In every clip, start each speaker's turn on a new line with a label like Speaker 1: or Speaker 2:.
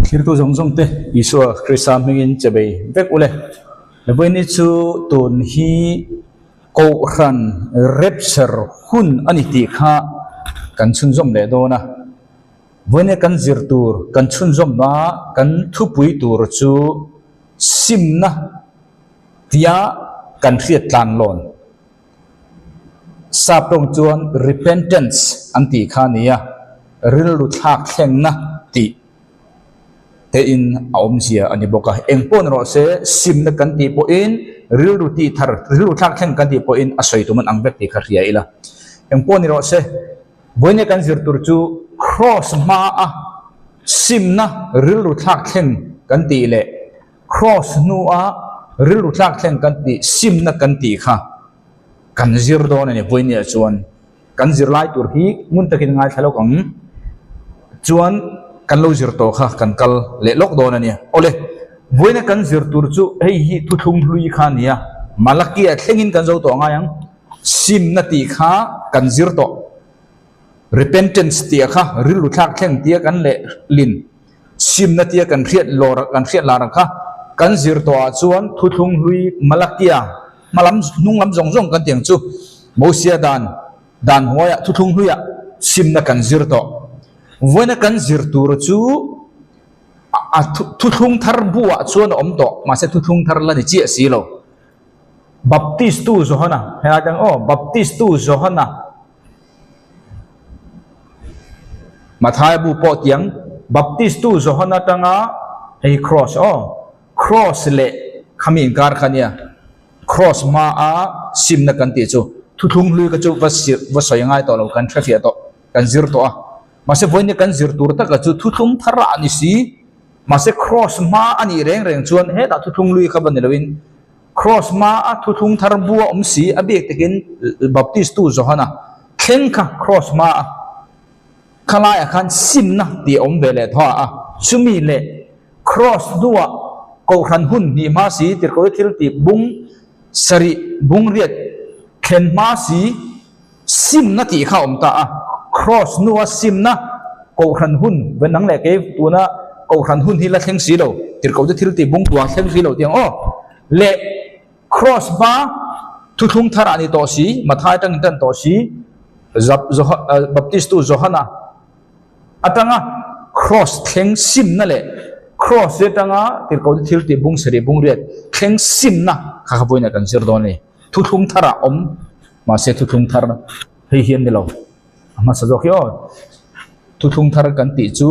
Speaker 1: Thirtu zawng zawng te Isua Krista hmingin che bei vek ule. Vawiini chu tun hi Kohhran rapture hun a ni tih kha kan chhunzawm leh dawn a. Vawiini kan zir tur kan chhunzawm a kan thupui tur chu simna tia kan hriat tlan lawn. Sap tawng chuan repentance an tih kha a ni a, rilru thlak thlengna tih te in a awmzia a ni bawk a. Eng pawh ni rawh se, simna kan tih pawhin rilru tih thar, rilru thlak thleng kan tih pawhin a sawi tum an ang vek tih kha hria ila. Eng pawh ni rawh se, vawiin kan zir tur chu Kraws hmaa simna rilru thlak thleng kan tih leh Kraws hnua rilru tlak thleng kan tih simna kan tih kha kan zir dawn a ni. Vawinia chuan kan zir lai tur hi ngun takin ngaithla lawk ang chuan kan lo zir tawh kha kan kal leh lawk dawn a ni. Awle, vawiina kan zir tur chu hei hi thuthlung hlui kha a ni a, Malakia thlengin kan zo tawh ngai ang. Simna tih kha kan zir tawh. Repentance tih kha rilru thlak thleng tia kan lehlin. Simna tia kan hriat lawr kan hriat lar ang kha kan zir tawh ah chuan thuthlung hlui Malakia hma lam hnung lam zawng zawng kan ti ang chu Mosia dan dan hnuaiah thuthlung hluiah simna kan zir tawh. Vawiina kan zir tur chu a thuthlung thar buah chuan a awm tawh mahse thuthlung thar la ni chiah si lo. Baptistu Johana helai te ang aw Baptistu Johana. Mathaia bu pawh tiang Baptistu Johana atanga hei hi cross aw cross leh khami inkar kha nia cross hmaa simna kan tih chu thuthlung hlui kha chu va sir va sawi ngai tawh lo kan hrefiah tawh kan zir tawh a mahse vawiin kan zir tur taka chu thuthlung thar ah ni si mahse cross hma a nih reng reng chuan hetah thuthlung hlui kha va ni loin Kraws hmaa thuthlung thar bu a awm si a biak takin Baptistu Johana thleng kha kraws hmaa khalaiah khan simna tih a awm ve leh thaw a, chumi leh kraws hnuah kohhran hun hnih hma si tirhkohte thil tih bung sarih bung riat thlen hma si simna tih kha a awm ta a, kraws hnua simna kohhran hun ve nang leh kei tuna kohhran hun hi la thleng si lo tirhkohte thil tih bung tuang thleng si lo tih ang aw leh kraws hma thuthlung thar ah ni tawh si Mathai atangin tan tawh si Baptistu Johana atanga kraws thleng simna leh kraws atanga tirhkohte thil tih bung sarih bung riat thleng simna kha kha vawiinah kan zir dawn a ni thuthlung thar ah awm. Mahse thuthlung thar hei hian ni lo a hmasa zawk hi aw. Thuthlung thar kan tih chu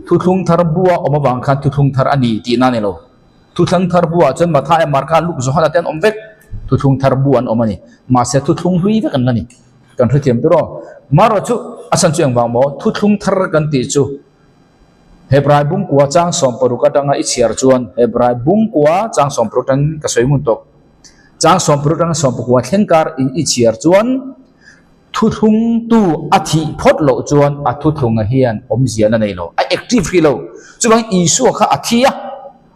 Speaker 1: thuthlung thar bua awm avang khan thuthlung thar a ni tihna a ni lo. Thuthlung thar buah chuan Mathaia, Marka, Luke, Johana te an awm vek. Thuthlung thar bu an awm a ni. Mahse thuthlung hlui vek an la ni. Kan hrethiam tur aw. Marawh chu a chhan chu engvang maw? Thuthlung thar kan tih chu Hebrai bungkua chang 16 atanga i chhiar chuan Hebrai bungkua chang 16 atangin ka sawi ngun tawh. Chang 16 atanga 19 thleng kar in i chhiar chuan thuthlung tu a thih phawt loh chuan a thuthlunga hian awmzia na nei lo, a active hrih lo. Chuvangin Isua kha a thi a,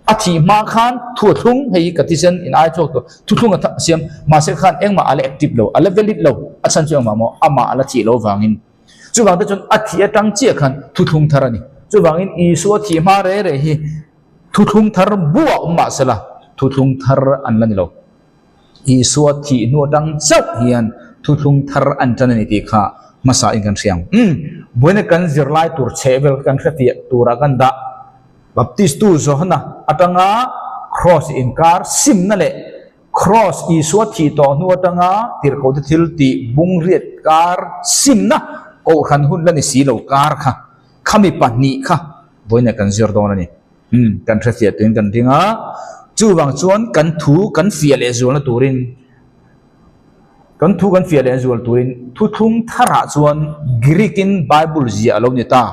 Speaker 1: a thih hma khan thuthlung hei hi ka thisen in ai chhuak tawh, thuthlung a siam mahse khan engmah a la active lo, a la valid lo, a chhan chu engmah maw amah a la thih loh vangin. Chuvang te chuan a thih atang chiah khan thuthlung thar a ni. Chuvangin Isua thih hma reh reh hi thuthlung thar buah awm mah sela thuthlung thar an la ni lo. Isua thih hnu atang chauh hian thuthlung thar an tan a ni tih kha hmasa in kan hria ang. Umm, buaina kan zirlai tur chheh vel kan hrefiah turah kan dah. Baptistu Johana atanga Kraws inkar simna leh Kraws Isua thih tawh hnu atanga tirhkohte thil tih bung riat kar simna kohhran hun la ni si lo kar kha khami pahnih kha vawiinah kan zir dawn a ni. Umm kan hrefiah tuin kan ring a, chuvang chuan kan thu kan fiah leh zualna turin kan thu kan fiah leh zual turin thuthlung tharah chuan Greek-in Bible ziah a lo ni ta.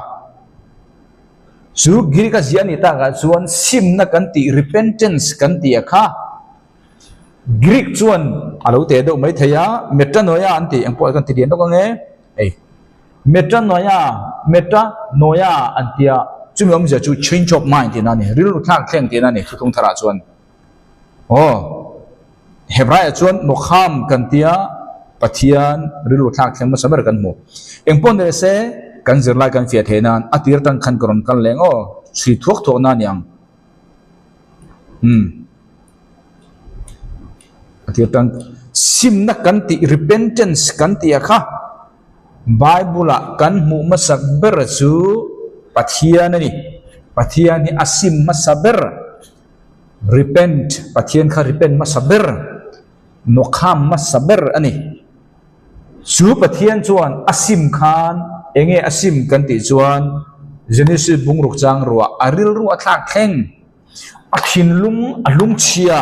Speaker 1: Chu Greek a ziah a nih takah chuan simna kan tih repentance kan tih a kha Greek chuan a lo teh deuh mai thei a, metanoia an tih engpawh kan ti lian lawk ang e, ei metanoia metanoia an tia chumi awmzia chu change of mind tihna a ni, rilru thlak thleng tihna a ni thuthlung tharah chuan. Aw Hebraiah chuan Mokham kan tia Pathian rilru thlak thleng hmasa ber kan hmu. Engpawh nise kan zirlai kan fiah theih nan a tir tang khan ka rawn kal leng aw. Chhui thuak thuak na a ni ang. Umm. A tir tan simna kan tih repentance kan tih a kha Bible ah kan hmuh hmasak ber chu Pathian a ni. Pathian hi a sim hmasa ber. Repent, Pathian kha repent hmasa ber, nawkham hmasa ber a ni. Chu Pathian chuan a sim khan enge a sim kan tih chuan Genesis bungruk chang ruah a rilru a thlak thleng, a thinlung a lungchhia,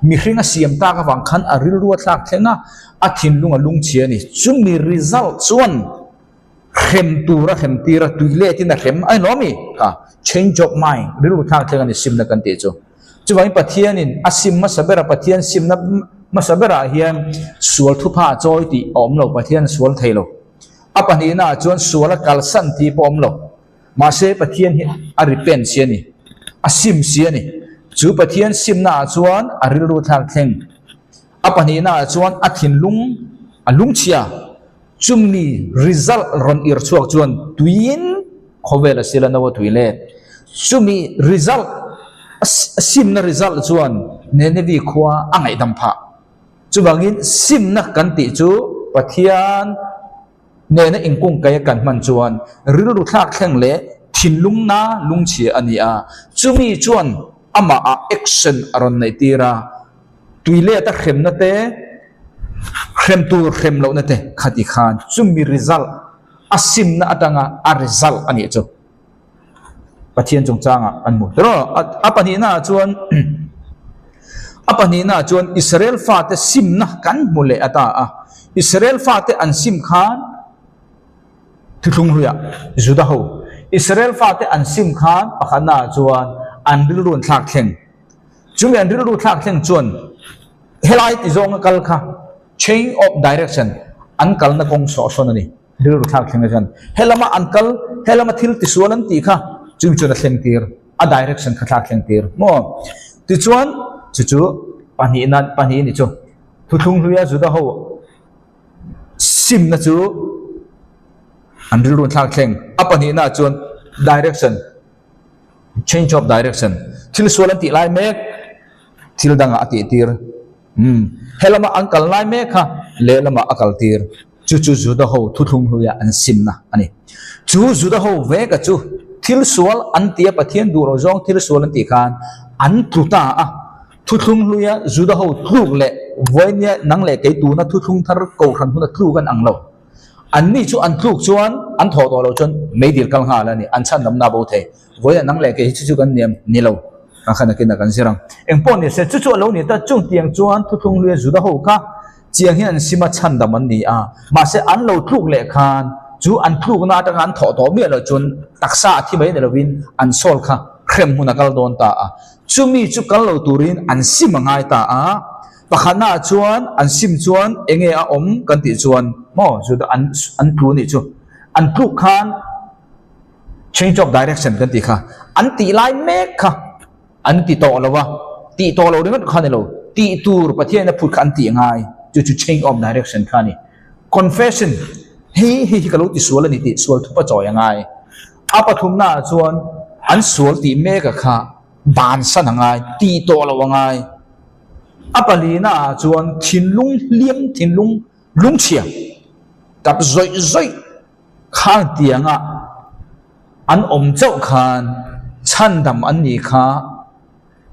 Speaker 1: mihring a siam tak avang khan a rilru a thlak thleng a, a thinlung a lungchhia a ni. Chumi result chuan hrem tur a hrem tir a, tui letin a hrem a ni lo ami? Kha change of mind, rilru thlak thleng a ni simna kan tih chu. Chuvangin Pathianin a sim hmasa ber a, Pathian simna hmasa berah hian sual thupha a chawi tih a awm lo, Pathian sual thei lo. A pahnihnaah chuan sual a kalsan tih pawh a awm lo. Mahse Pathian hi a repent si a ni, a sim si a ni. Chu Pathian simnaah chuan a rilru thlak thleng. A pahnihnaah chuan a thinlung a lungchhia. Chumi result rawn ir chhuak chuan tuiin khawvel a sila no a tui let. Chumi result, a simna result chuan Nenevi khua a ngaihdam phah. Chuvangin simna kan tih chu Pathian nena inkungkaia kan hman chuan rilru thlak thleng leh thinlungna lungchhia a ni a. Chumi chuan amahah action a rawn neih tir a. Tui let a hremna te, hrem tur hrem lohna te khati khan chumi result a simna atanga a result a nih chu Pathian chungchangah an hmu. Tiraw a pahnihna ah chuan a pahnihna ah chuan Israel fate simna kan hmu leh a ta a. Israel fate an sim khan thuthlung hluiah Juda ho Israel fate an sim khan pakhatna ah chuan an rilru an thlak thleng. Chumi an rilru thlak thleng chuan helai ti zawnga kal kha change of direction an kalna kawng sawh sawn a ni. Rilru thlak thleng chuan helama an kal, helama thil tisual an tih kha chumi chuan a thleng tir, a direction kha thlak thleng tir maw? Tichuan chu chu pahnihna pahnih ni chu thuthlung hluia Juda ho simna chu an rilru thlak thleng a pahnihna chuan direction Change of direction, thil sual an tih lai mek, thil dangah a tih tir. Umm, helama an kal lai mek kha lehlamah a kal tir. Chu chu Juda ho thuthlung hluia an simna a ni. Chu Juda ho veka chu thil sual an tia Pathian duh lo zawng thil sual an tih khan an tlu ta a. Thuthlung hluia Juda ho tluk leh vawinia nang leh kei tuna thuthlung thar kohhran huna tluk an ang lo. Anni chu an tluk chuan an thawh tawh loh chuan meidil kal nghal a ni, an chhan lamna a bo thei. Vawiin nang leh kei hi chu chu kan niam ni lo, kan khan nakin ah kan zir ang. Eng pawh ni se, chu chu a lo ni ta, chung tiang chuan thuthlung hluia Juda ho kha chiang hian an sima chhandam an ni a, mahse an lo tluk leh khan chu an tlukna atanga an thawh tawh miah loh chuan taksa a thi mai ni lovin an sawl kha hrem hmun a kal dawn ta a, chumi chu kal lo turin an sim a ngai ta a. Pakhatnaah chuan an sim chuan enge a awm kan tih chuan maw chu an an tlu anih chu. An tluk khan change of direction kan tih kha an tih lai mek kha an ti tawh lo a, tih tawh lo ringawt kha a ni lo, tih tur Pathianin a phut kha an tih ngai chu chu change of direction kha a ni. Confession hei hei hi ka lo ti sual a ni tih sual thupa chawi a ngai. A pathumnaah chuan an sual tih meka kha bansan a ngai, tih tawh lo a ngai. A palina ah chuan thinlung hliam thinlung lungchhia tap zawih zawih khang tianga an awm chauh khan chhandam an nih kha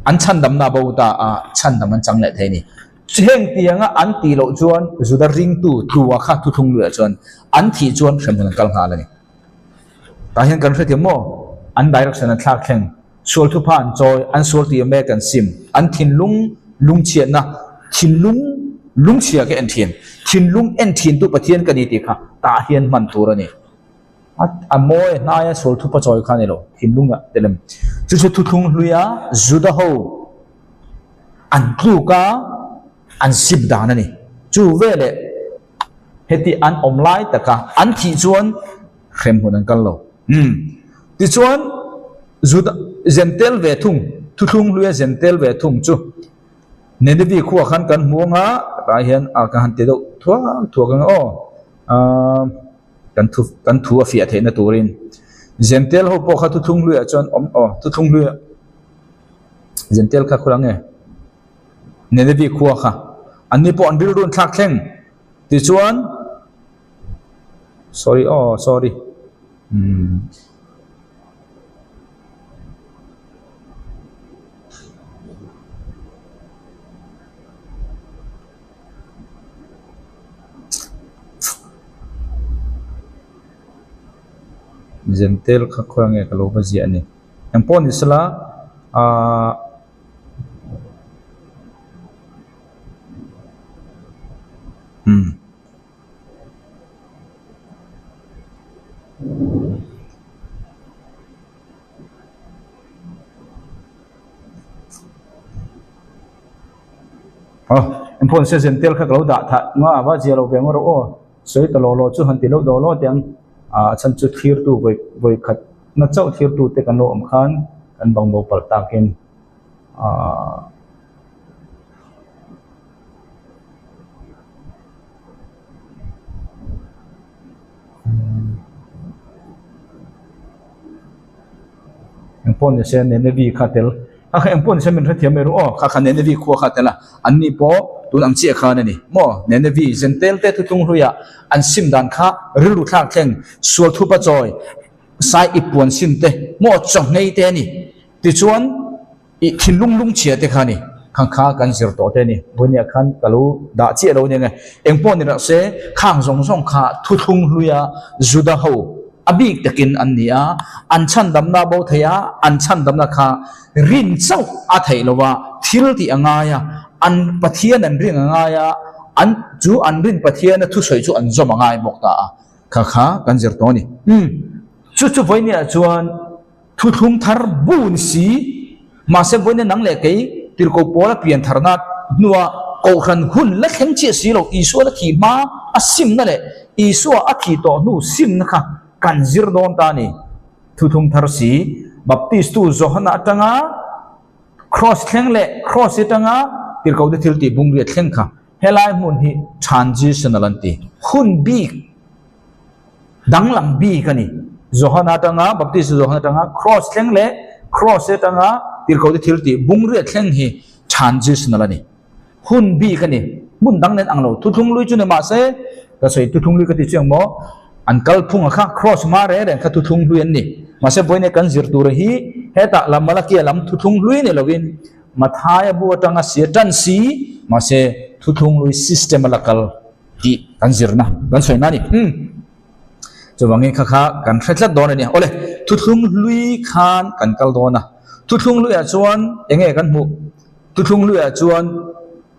Speaker 1: an chhandamna bo ta a chhandam an chang leh thei a ni. Heng tianga an tih loh chuan Juda ringtu tlua kha thuthlung luiah chuan an thih chuan hremhmun an kal nghal a ni. Tah hian kan hrethiam maw? An direction an thlak thleng. Sual thupha an chawi, an sual tih mek an sim, an thinlung lungchhiatna, thinlung lungchhia ka en thin, thinlung en thintu Pathian ka ni tih kha tah hian hman tur a ni. A a mawi a hnaia sual thupha chawi kha a ni lo, thinlung ah telem. Chu chu thuthlung hluia Juda ho an tluk a, an sip dan a ni. Chu veleh heti an awm lai taka an thih chuan hremhmun an kal lo. Umm. Tichuan, Juda zen tel ve thung, thuthlung hluia zen tel ve thung chu Nineveh khuah khan kan hmu anga, tah hian a ka han ti deuh thuak thuak ang aw, aaa kan thu kan thu a fiah theihna turin. Zentel ho pawh kha thuthlung hluiah chuan awm aw thuthlung hluiah Zentel kha khaw lang nge Nenevi khua kha anni pawh an rilru an thlak thleng tichuan sorry aw sorry umm. Zentel kha khawi nge ka lo va ziah a ni engpawh ni sela ahh umm. Aw engpawh ni se zentel kha ka lo dah thah nga a va zia lo ve ang rawh aw sawi ta law law chu han ti deuh daw law teh ang ah a chhan chu thlirtu vawi vawi khat na chauh thlirtu te kan lo awm khan kan bang bo palh takin ah. Engpawh ni se Nenevi kha tel kha kha engpawh ni se min hrethiam mai ru aw kha kha Nenevi khua kha tel a anni pawh tun ang chiah khan a ni maw Nenevi Zentel te thuthlung hluiah an sim dan kha rilru thlak thleng sual thupa chawi sai ip puan sin te maw chawnghei te a ni tichuan Ih thinlung lungchhia te kha ni khang kha kan zir tawh te a ni. Vawinia khan ka lo dah chiah lo nia nge. Eng pawh ni rawh se, khang zawng zawng kha thuthlung hluia Juda ho a bik takin an ni a, an chhandamna bo thei a, an chhandamna kha rin chauh a theih lo a, thil tih a ngai a, an Pathian an ring a ngai a, an chu an rin Pathiana thusawi chu an zawm a ngai bawk ta a, kha kha kan zir tawh a ni. Umm chu chu vawinia chuan. Thuthlung thar bu ni si, mahse vawiina nang leh kei tirhkoh pawl a pian tharna hnua kohhran hun la thleng chiah si lo, Isua la thih hma a simna leh Isua a thih tawh hnu simna kha kan zir dawn ta a ni. Thuthlung thar si, Baptistu Johana atanga Kraws thleng leh Kraws atanga tirhkohte thil tih bungriat thleng kha helai hmun hi transitional an ti. Hun bik. Danglam bik a ni. Johana atanga, Baptist Johana atanga Kraws thleng leh Kraws atanga tirhkohte thil tih bungriat thleng hi transitional a ni. Hun bik a ni. Hmun dang nen ang lo. Thuthlung lui chu ni mahse, ka sawi thuthlung lui ka ti chu engmaw, an kalphunga kha Kraws hma reng reng kha thuthlung hlui an ni. Mahse vawiin kan zir tur hi hetah lam Malakia lam thuthlung hlui ni lovin Mathaia bu atanga sia tan si, mahse thuthlung lui system a la kal. Tih kan zirna kan sawi na a ni. Umm. Chuvangin kha kha kan hre tlat dawn a nia. Awle, thuthlung hlui khan kan kal dawn a. Thuthlung hluiah chuan eng nge kan hmuh? Thuthlung hluiah chuan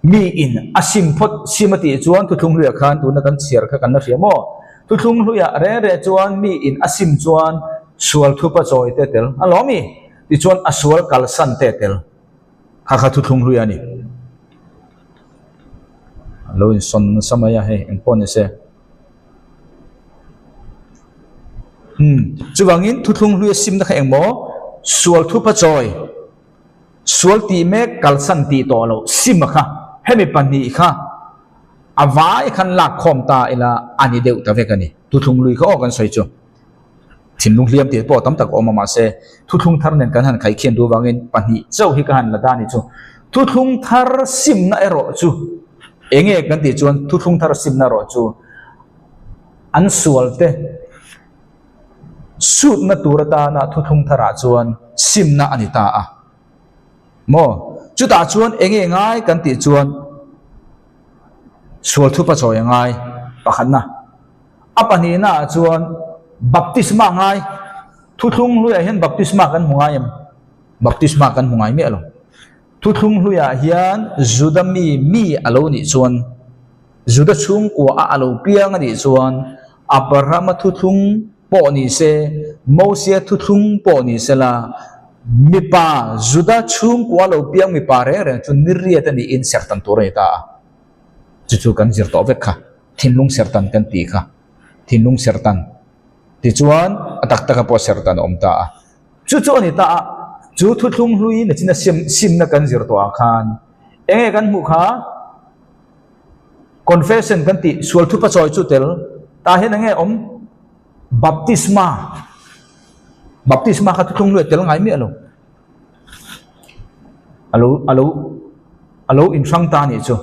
Speaker 1: mi in a sim phawt sim a tih chuan thuthlung hluiah khan tuna kan chhiar kha kan la hria maw? Thuthlung hluiah reng reng chuan mi in a sim chuan sual thupa chawi te tel a lawm i? Tichuan a sual kalsan te tel. Kha kha thuthlung hlui a ni. A lo insawn nasa mai a hei eng pawh ni se. Umm chuvangin thuthlung hlui a simna kha eng maw sual thupa chawi sual tih mek kalsan tih tawh loh sim a kha hemi pahnih kha a vai khan lak khawm ta ila a ni deuh ta vek a ni. Thuthlung hlui kha aw kan sawi chu. Thinlung hliam tih pawh tam tak a awm a mahse thuthlung thar nen kan han khaihkhian duh avangin pahnih chauh hi ka han la ta a ni chu. Thuthlung thar simna erawh chu eng nge kan tih chuan thuthlung thar simna erawh chu an sual te sutna tur atana thuthlung tharah chuan simna a ni ta a maw? Chutah chuan eng nge ngai kan tih chuan sual thupa chawi a ngai pakhatna. A pahnihna ah chuan baptisma ngai, thuthlung hluiah hian baptisma kan hmu ngai em? Baptisma kan hmu ngai miah lo. Thuthlung hluiah hian Juda mi mi a lo nih chuan, Juda chhungkua a a lo piang a nih chuan Abrahama thuthlung pawh ni se, Mosia thuthlung pawh ni se la, mipa Juda chhungkua a lo piang mipa reng reng chu niriat a niin serhtan tur a ni ta a. Chu chu kan zir tawh vek kha. Thinlung serhtan kan tih kha. Thinlung serhtan tichuan a tak taka pawh serhtan a awm ta a. Chu chu a ni ta a, chu thuthlung hlui nachina sim simna kan zir tawh ah khan eng nge kan hmuh kha? Confession kan tih sual thupa chawi chu tel tah hian eng nge awm? Baptisma. Baptisma kha thuthlung luai tel ngai miah lo. A lo a lo a lo inhrang ta a nih chu.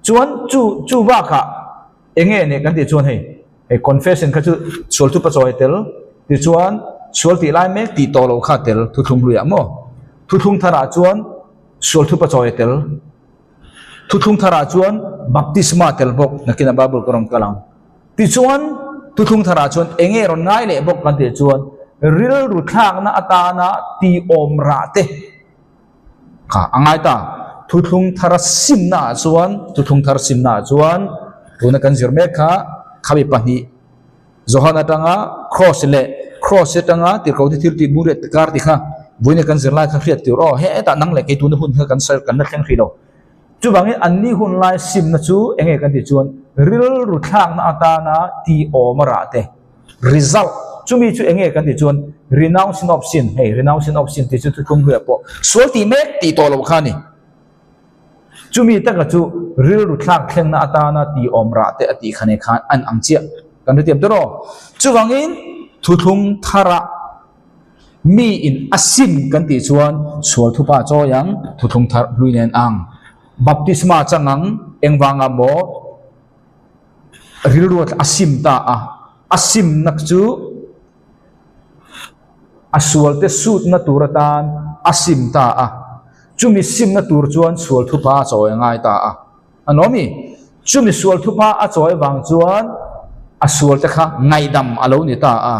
Speaker 1: Chuan chu chu bakah eng nge nih kan tih chuan hei hei confession kha chu sual thupa chawi tel tichuan sual tih lai mek tih tawh loh kha tel thuthlung hluiah maw? Thuthlung tharah chuan sual thupa chawi tel. Thuthlung tharah chuan baptisma tel bawk nakinah Bible ka rawn kal ang. Tichuan thuthlung tharah chuan eng nge rawn ngai leh bawk kan tih chuan rilru thlakna atana tihawm rah te kha a ngai ta. Thuthlung thara simnaah chuan thuthlung thar simnaah chuan tuna kan zir mek kha khami pahnih Johan atanga Cross leh Cross atanga tirhkohte thil tih bur leh kar tih kha vawiin kan zir lai kha hriat tur aw hetah nang leh kei tuna hun kha kan sawi kan la thleng hrih lo. Chuvangin anni hun lai simna chu eng nge kan tih chuan rilru thlakna atana tihawm a rah te, result, chumi chu eng nge kan tih chuan renouncing of sin, hei renouncing of sin tih chu thuthlung hluiah pawh sual tih mek tih tawh loh kha a ni. Chumi taka chu rilru thlak thlengna atana tihawm rah te a tih kha nen khan an ang chiah kan hrethiam tawh rawh. Chuvangin thuthlung tharah mi in a sim kan tih chuan sual thupa chawi ang, thuthlung thar hlui nen ang, baptisma chang ang, engvanga maw rilru a sim ta a, a simna chu A sualte sutna tur atan a sim ta a, chumi simna tur chuan sual thupa a chawi a ngai ta a. A nuam i? Chumi sual thupa a chawi vang chuan a sualte kha ngaihdam a lo ni ta a.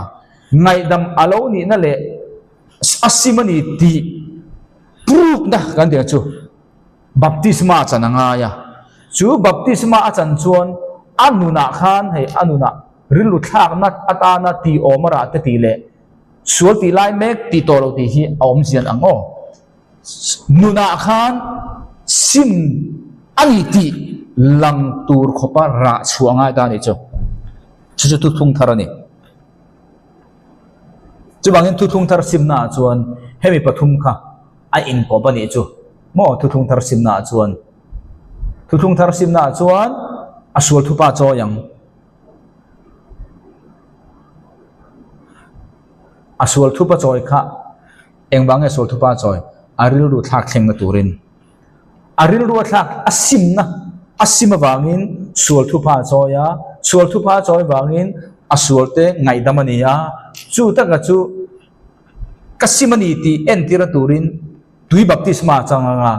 Speaker 1: Ngaihdam a lo nihna leh a sim a ni tih proof-na kan tih ang chu baptisma a chan a ngai a. Chu baptisma a chan chuan a nunah khan hei a nunah Rilru thlakna atana tih awm a rah te tih leh sual tih lai mek tih tawh lo tih hi a awmzian ang aw. Nunah khan sim a ni tih lang tur khawpa rah chhuah ngai ta a nih chu. Chu chu thuthlung thar a ni. Chuvangin thuthlung thar simnaah chuan hemi pathum kha a inkawp a nih chu maw thuthlung thar simnaah chuan. Thuthlung thar simnaah chuan a sual thupa chawi ang. A sual thupa chawi kha engvang nge sual thupa chawi? A rilru thlak thlengna turin. A rilru a thlak a simna a sim avangin sual thupa a chawi a, sual thupa a chawi vangin a sual te ngaihdam a ni a, chu taka chu ka sim a ni tih entirna turin Tui baptisma a chang ang a,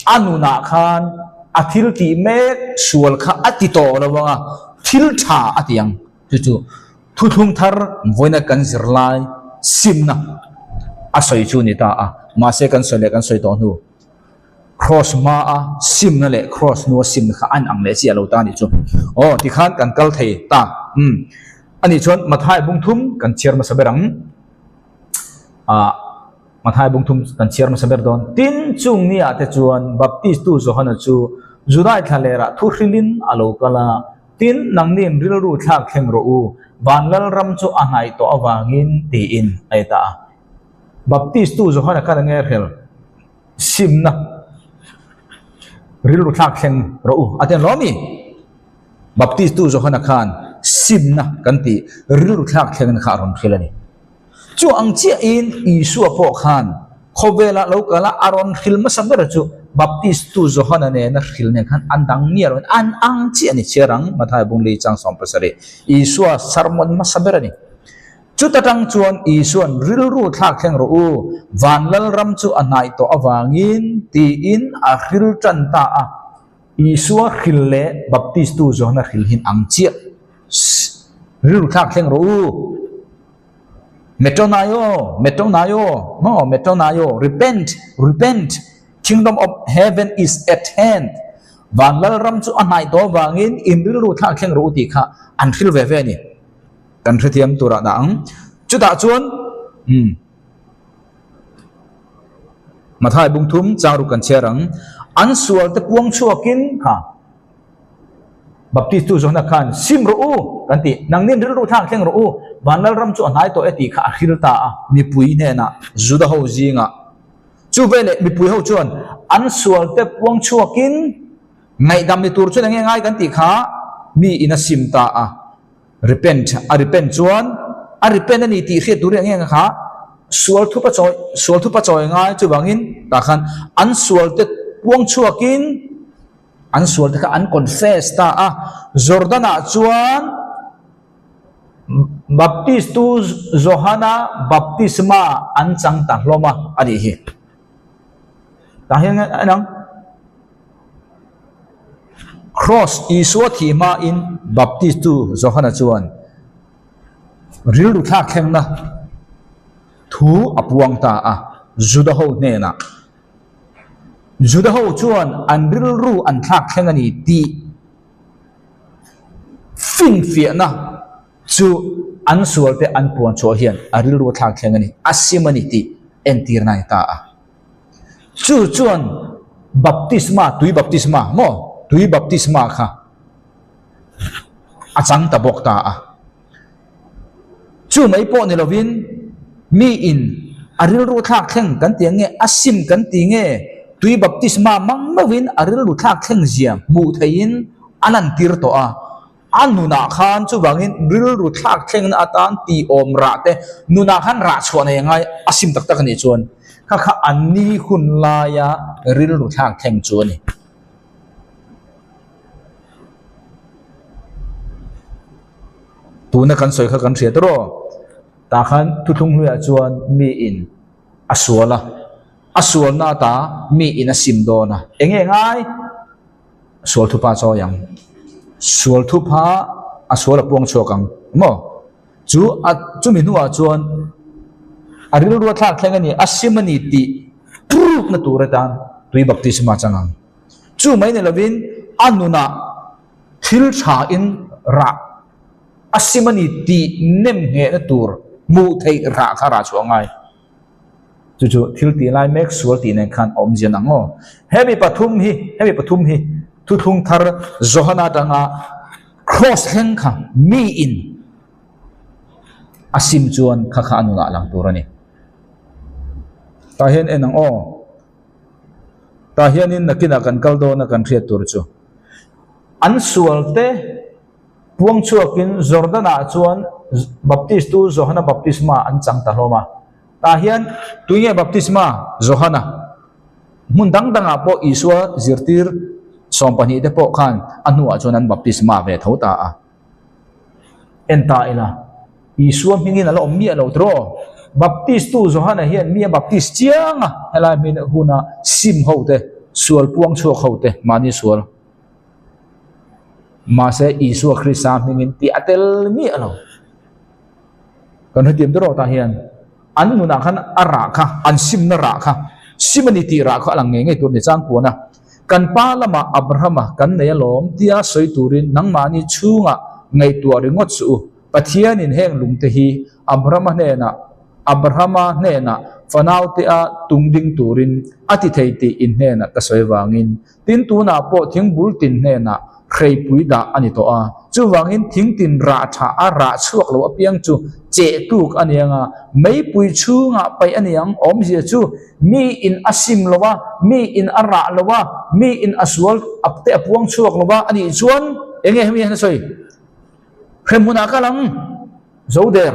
Speaker 1: a nunah khan a thil tih mek sual kha a ti tawh lo ang a, thil tha a ti ang. Chu chu thuthlung thar vawiina kan zir lai simna a sawi chu a ni ta a, mahse kan sawi leh kan sawi tawh hnu Kraws hmaa simna leh Kraws hnua simna kha a inang leh chiah lo ta a nih chu. Aw tikhan kan kal thei ta. Umm a nih chuan Mathai bung thum kan chhiar hmasa ber ang. Ah. Mathai bungthum kan chhiar hmasa ber dawn. Tin, chung ni ah te chuan Baptistu Johana chu Judai thlalerah thu hrilin a lo kal a, Tin, nangnin rilru thlak thleng rawh u, van lalram chu a hnaih tawh avangin, tiin a i ta a. Baptistu Johana khan enge hrel simna rilru thlak thleng rawh u a ti ang lawm i? Baptistu Johana khan simna kan tih rilru thlak thlengna kha a rawn hril a ni. Chu ang chiahin Isua pawh khan khawvela lo kal a, a rawn hril hmasa ber chu Baptistu Johana nena hril nen khan an dang miah loin an ang chiah a ni. Chhiar ang, Mathai Bungli chang 70, Isua sermon hmasa ber a ni. Chuta tang chuan Isua'n rilru thlak thleng rawh u, van lalram chu a hnaih tawh avangin tiin a hril tan ta a. Isua hril leh Baptistu Johana hril hin ang chiah. Rilru thlak thleng rawh u. Metonaio, metonaio, maw, metonaio, repent, repent, kingdom of heaven is at hand. Van lalram chu a hnaih tawh avangin in rilru thlak thleng rawh u tih kha an hril ve ve a ni. Kan hrethiam turah dah ang. Chutah chuan, umm, Mathai bungthum chang ruk kan chhiar ang. An sualte puang chhuakin kha. Baptistu Johana khan, Sim rawh u! kan ti. Nangnin rilru thlak thleng rawh u! Vanlal ram chu a hnai tawh e tih kha a hril ta a, mipui hnenah, Juda ho zingah. Chu veleh mipui ho chuan an sualte puang chhuakin ngaihdam ni tur chuan eng nge ngai kan tih kha mi in a sim ta a. Repent, a repent chuan a repent a ni tih hriat tur hi eng nge kha? Sual thupa chawi, sual thupa chawi ngai chuvangin tah khan an sualte puang chhuakin an sualte kha an confess ta a. Jordan-ah chuan Baptistu Johana baptisma an chang ta hlawm a, a nih hi. Tah hian a en ang. Cross Isua thih hmain Baptistu Johana chuan rilru thlak thlengna thu a puang ta a, Juda ho hnenah. Juda ho chuan an rilru an thlak thleng a ni tih finfiahna chu an sualte an puan chhuah hian a rilru a thlak thleng a ni, a sim a ni tih entirna a ni ta a. Chu chuan baptisma, tui baptisma maw, tui baptisma kha a chang ta bawk ta a. Chu mai pawh ni lovin miin a rilru thlak thleng kan ti ang nge, a sim kan ti nge, tui baptisma mang meuhin a rilru thlak thleng zia hmuh theihin a lantir tawh a. A nunah khan chuvangin rilru thlak thlengna atan tih awm rah te nunah khan rah chhuah nei angai a sim tak tak a nih chuan kha kha an ni hun laia rilru thlak thleng chu a ni. Tuna kan sawi kha kan hriat erawh tah khan thuthlung hluiah chuan miin a sual a, a sualna ata miin a sim dawn a, eng nge ngai? Sual thupa chawi ang. Sual thupha a sual a puang chhuak ang maw? Chu a chumi hnuah chuan a rilru a thlak thleng a ni, a sim a ni tih proof na tur atan tui baptisma chang ang. Chu mai ni lovin a nunah thil tha in rah a sim a ni tih nem nghehna tur hmuh theih rah kha rah chhuah a ngai. Chu chu thil tih lai mek sual tih nen khan a awmzia nang aw. Hemi pathum hi, hemi pathum hi thuthlung thar Johana atanga cross thleng kha miin a sim chuan kha kha a nunah lang tur a ni. Tah hian en ang aw. Tah hianin nakinah kan kal dawn a kan hriat tur chu. An sual te puang chhuakin Jordan-ah chuan Baptistu Johana baptisma an chang ta hlawm a. Tah hian tui nge baptisma Johana? Hmun dang dangah pawh Isua zirtir 12 te pawh khan a hnuah chuan an baptisma ve tho ta a. En ta ila, Isua hmingin a la awm miah lo tiraw? Baptistu Johana hian mi a baptist chiang a, helai hmin huna sim ho te, sual puang chhuak ho te, mahni sual. Mahse Isua Krista hmingin tih a tel miah lo. Kan hetiang te rawh tah hian an nunah khan a rah kha, an simna rah kha, sim a ni tih rah kha a lang ngei ngei tur a ni chang puan a. Kan pa lamah Abrahama kan nei alawm tia sawi turin nangmahni chhungah ngaihtuah ringawt suh u. Pathianin heng lungte hi Abrahama hnenah Abrahama hnenah fanautea tung ding turin a ti thei tih in hnenah ka sawi avangin Tin, tunah pawh thingbul tin hnenah hreipui dah a ni tawh a. Chuvangin thing tin rah tha a rah chhuak lo apiang chu cheh tuk a ni ang a, meipui chhungah paih a ni ang. Awmzia chu mi in a sim lo a, mi in a rah lo a, mi in a sual te a puang chhuak lo a a nih chuan eng nge hemi hian a sawi? Hremhmunah kal ang, zo der.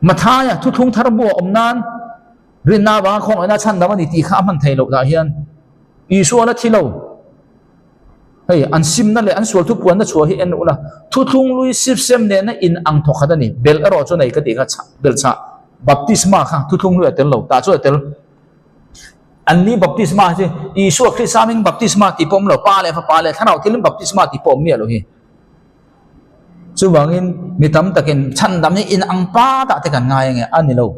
Speaker 1: Mathaia thuthlung thar bu a awm nan Rinna avanga khawngaihna chhan dam a ni tih kha a hman theih loh dah hian Isua la thi lo. Hei, an simna leh an sual thupuanna chhuah hi en ula, thuthlung lui sipsem nena in ang thawk khat a ni. Bel erawh chu nei ka tih kha chhah, bel chhah. Baptisma kha thuthlung lui a tel lo, tah chu a tel. Anni baptisma hi chu Isua Krista hming baptisma tih pawh awm lo, Pa leh Fapa leh Thlarau thilin baptisma tih pawh awm miah lo hi. Chuvangin mi tam takin chhandam hi in ang patah te kan ngai ange, a ni lo.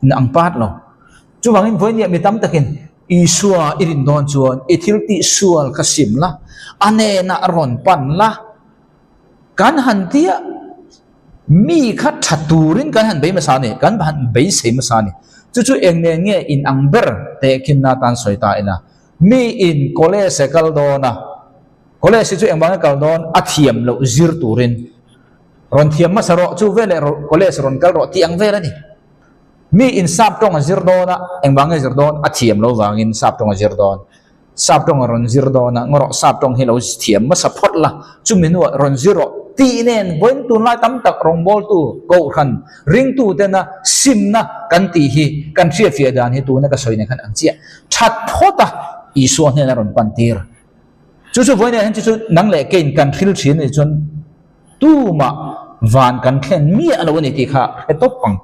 Speaker 1: In ang pat lo. Chuvangin vawinia mi tam takin Isua i rin dawn chuan i thil tih sual kha sim la, a hnenah rawn pan la. Kan han tia mi kha tha turin kan han bei hmasa a ni, kan han beisei hmasa a ni. Chu chu eng nen nge in ang ber tehkhinna atan sawi ta ila. Mi in college kal dawn a, College hi chu engvang nge kal dawn a thiam loh zir turin rawn thiam hmasa rawh chu veleh college rawn kal rawh tih ang vel a ni. Mi in sap tawng a zir dawn a, engvang nge zir dawn a thiam lo vangin sap tawng a zir dawn. Sap tawng a rawn zir dawn a, ngaw rawh sap tawng hi lo thiam hmasa phawt la, chumi hnuah rawn zir rawh. Tih nen vawiin tunlai tam tak rawngbawltu, kohhran, ringtu tena simna kan tih hi kan hriatfiah dan hi tuna ka sawi nen khan ang chiah. That phawt a Isua hnena rawn pan tir. Chu chu vawiin ah hian chu chu nang leh keiin kan hril thin a nih chuan tumah van kan thlen miah lo a ni tih kha hre tawp ang.